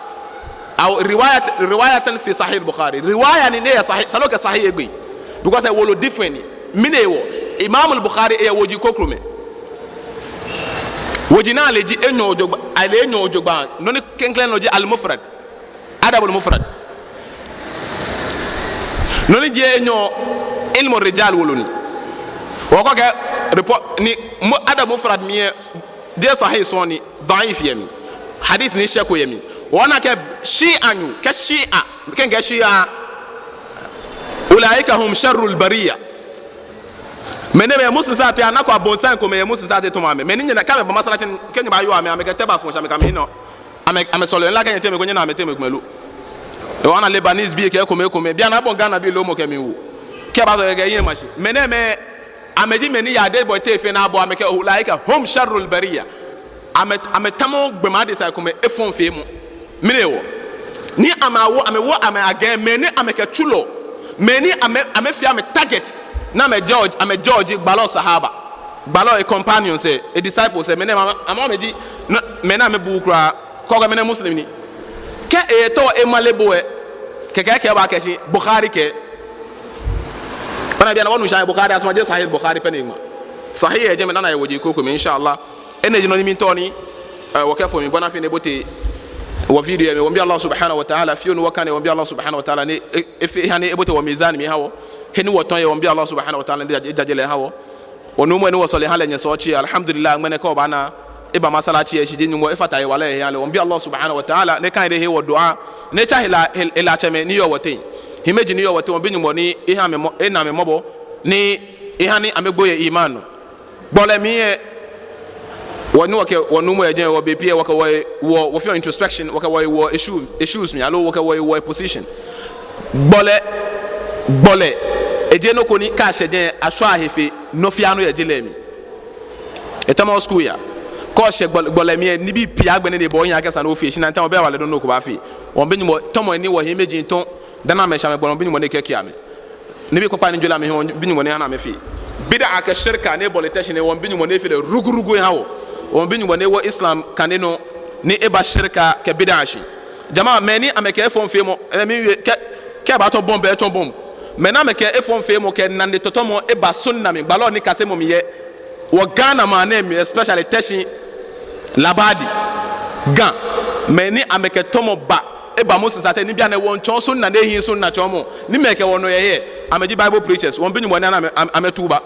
Aw riwayat, riwayatan fi Sahih al-Bukhari. Riwaya ni ni yɛ Sahih, esa ni okɛɛ Sahih egbe. Because ewolo different ni. Mɛni hewɔ? Imam al-Bukhari eyɛ woji krokomɛi. Woji ni ale ji enyɔ jogbaŋŋ, ale enyɔ jogbaŋŋ. Nɔ ni klɛŋklɛŋ no ji al-Mufrad. Adabul Mufrad. Nɔ ni ji enyɔ, ilmu rijal wolo ni. Wɔkɔ kɛ report ni mu-, Adab Mufrad mli lɛ, jeee sahih sɔŋŋ ni, da'if yɛ mli. Hadith ni shɛko yɛ mli. Wɔna akɛ Shi'anyo, kɛ Shi'a, kɛ, kɛ Shi'a, ulaika hum sharrul bariyya. Mɛi nɛɛ, mɛi Muslims ateŋ, anako abonsam komɛi yɛ Muslims ateŋ tamɔ amɛ. Mɛi ni nyɛna, kɛ amɛba masalatsi, kɛ nyɛbaayoo amɛ, amɛkɛ tɛba fɔɔ shi, amɛkɛ amɛ nɔ. Amɛ, amɛsɔleɔ, ni akɛ nyɛteŋ mɛi ko, nyɛna amɛteŋ mɛi komɛi lo. Ehewɔ ana Lebanese bii kɛ ekomɛi ekomɛi. Bianɛ abɔ Ghana bii loomɔ kɛ mli wo. Kɛ abaasɔle kɛ ehiɛ ma shi. Mɛi nɛɛmɛi, amɛji mɛi ni Yadegbɔi teŋ fɛɛ ni abɔ amɛ kɛ, ulaika hum sharrul bariyya. Amɛ, amɛtamɔ gbɔmɛi adesai komɛi efɔŋfeemɔ. Mɛni hewɔ? Ni amɛwo, amɛwo amɛ against mɛi ni amɛkɛ tsulɔ. Mɛi ni amɛ, amɛfee amɛ target. Ni amɛ judge, amɛ judge gbalɔ sahaba. Gbalɔ e companions lɛ, e disciples lɛ, mɛi nɛɛmɛi, amɛ, amɛji, ni, mɛi ni amɛbuuu kwraa. Kɔkɔɔkɔ mɛi nɛɛ Muslim ni. Kɛ eetao emale bo lɛ, kɛkɛ kɛ ebaakɛɛ shi Bukhari kɛɛ. Bɔ ni bianɛ wɔnu shi akɛ Bukhari, asuma jeee Sahih Bukhari pɛ ni eŋma. Sahih yɛ jɛmɛ, ni ana yɛ woji krokomɛi, insha Allah. Enɛ ji nɔ ni miitao ni, eh, wɔkɛfo mli, bɔ ni afee ni ebote wɔ video lɛ mli. Wɔmiibi Allah subhanahu wa ta'ala, fioo ni wɔkane, wɔmiibi Allah subhanahu wa ta'ala ni e, e, eha ni ebote wɔ mizan mli eha wɔ. He ni wɔtɔ̃ yɛ, wɔmiibi Allah subhanahu wa ta'ala ni ejaje lɛ eha wɔ. Wɔnuumo ni wɔsɔle eha lɛ nyɛsɛɛ otsi, alhamdulillah, ŋmɛnɛ kɛ obaana, eba masalatsi lɛ, shi ji Nyɔŋmɔ efata ehewalɛ eha lɛ. Wɔmiibi Allah subhanahu wa ta'ala ni ekã he lɛ ehe wɔ du'a, ni etsa hela, hel-, helatsɛmɛi ni yɔɔ wɔteŋ. Hiɛmɛiji ni yɔɔ wɔteŋ, wɔmiibi Nyɔŋmɔ ni eha amɛ mɔ-, ena amɛ mɔbɔ, ni eha ni amɛgbo yɛ iman nɔ. Gbɔlɛ mli lɛ, wɔ ni wɔkɛ wɔnuumo yɛ jɛmɛ, wɔ bei pii lɛ, wɔkɛ wɔ, wɔ, wɔfeɔ introspection, wɔkɛ wɔ, wɔ issues, issues mli, aloo wɔkɛ wɔ, wɔ position. Gbɔlɛ, gbɔlɛ, eji nɔ ko ni kɛ ashɛ jɛmɛ, ashwaa he fe nɔ fɛɛ nɔ yɛ je lɛ mli. Etamɔ school ya. Kɛ oshɛ gbɔlɛ, gbɔlɛ mli lɛ, nibii pii agbɛnɛ ni ebaa ohiɛ akɛ esa ni ofee, shi nakai tamɔ bɛ wale dɔŋŋ nɔ ko baafee. Wɔmiibi Nyɔŋmɔ, tɔmɔi ni wɔhiɛmɛiji tɔ̃, dani amɛshɛ amɛgbɔlɛ, wɔmiibi Nyɔŋmɔ ni ekɛke amɛ. Nibii kpakpai ni jɔɔ lɛ amɛhiɛ, wɔmiibi Nyɔŋmɔ ni eha ni amɛfee. Bid'a kɛ shirka ni ebɔle Teshie nɛɛ, wɔmiibi Nyɔŋmɔ ni efee lɛ rugurugu eha wɔ. Wɔmiibi Nyɔŋmɔ ni ewo Islam kane nɔ, ni eba shirka kɛ bid'a shi. Jama'a, mɛi ni amɛkɛ efɔŋfeemɔ, eh, miwie, kɛ, kɛ abaatɔ̃ bomb, etsɔ̃ bomb. Mɛi ni amɛkɛ efɔŋfeemɔ kɛ nane tɔtɔmɔ eba sunna mli, gbalɔ nikasemɔ mli yɛ wɔ Ghana maŋ nɛɛ mli, especially Teshie, Labadi, Ga. Mɛi ni amɛkɛ tɔmɔ ba, eba Muslims ateŋ ni bianɛ wɔmiitsɔ̃ɔ sunna ni ehiii sunna tsɔɔmɔ. Ni amɛkɛ wɔ nɔ yɛ he, amɛji Bible preachers. Wɔmiibi Nyɔŋmɔ ni eha amɛ, amɛ, amɛtuba.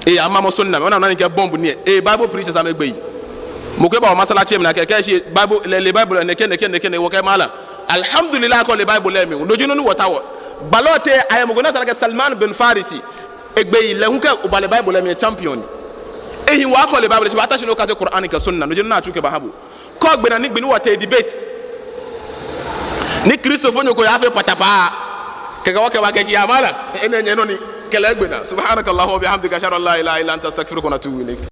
Ee, amɛmamɔ sunna mli, ona nɔ ni kɛ bomb ni, ee, Bible preachers amɛgbe yi. Mɔ ko eba wɔ masalatsi mli ni akɛɛ, kɛ eshi Bible, lɛ, lɛ Bible, nɛkɛ, nɛkɛ, nɛkɛ, nɛkɛ, wɔkɛɛ malam. Alhamdulillah, kɛ ole Bible lɛ mli. No ji nɔ ni wɔtaoɔ. Gbalɔ teŋ, ayɛ mɔ ko ni atsɛɔ lɛ akɛ Salman bin Farisi. Egbe yi lɛ hu kɛ oba lɛ Bible lɛ mli champion ni. Ehi wa kɛ ole Bible, shi baata shi ni okase Qur'an kɛ sunna. No ji nɔ ni atsu kɛbaha bo. Kɛ ogbe naa ni gbi ni wɔtee debate. Ni Kristofonyo ko yaafee patapaa. Kɛkɛ wɔkɛɛ akɛ shi ya malam. Enɛ nyɛ nɔ ni. Kɛ lɛ egbe naa. Subhanakallahumma wa bihamdika, ashhadu an la ilaha illa anta, astaghfiruka wa atubu ilayk.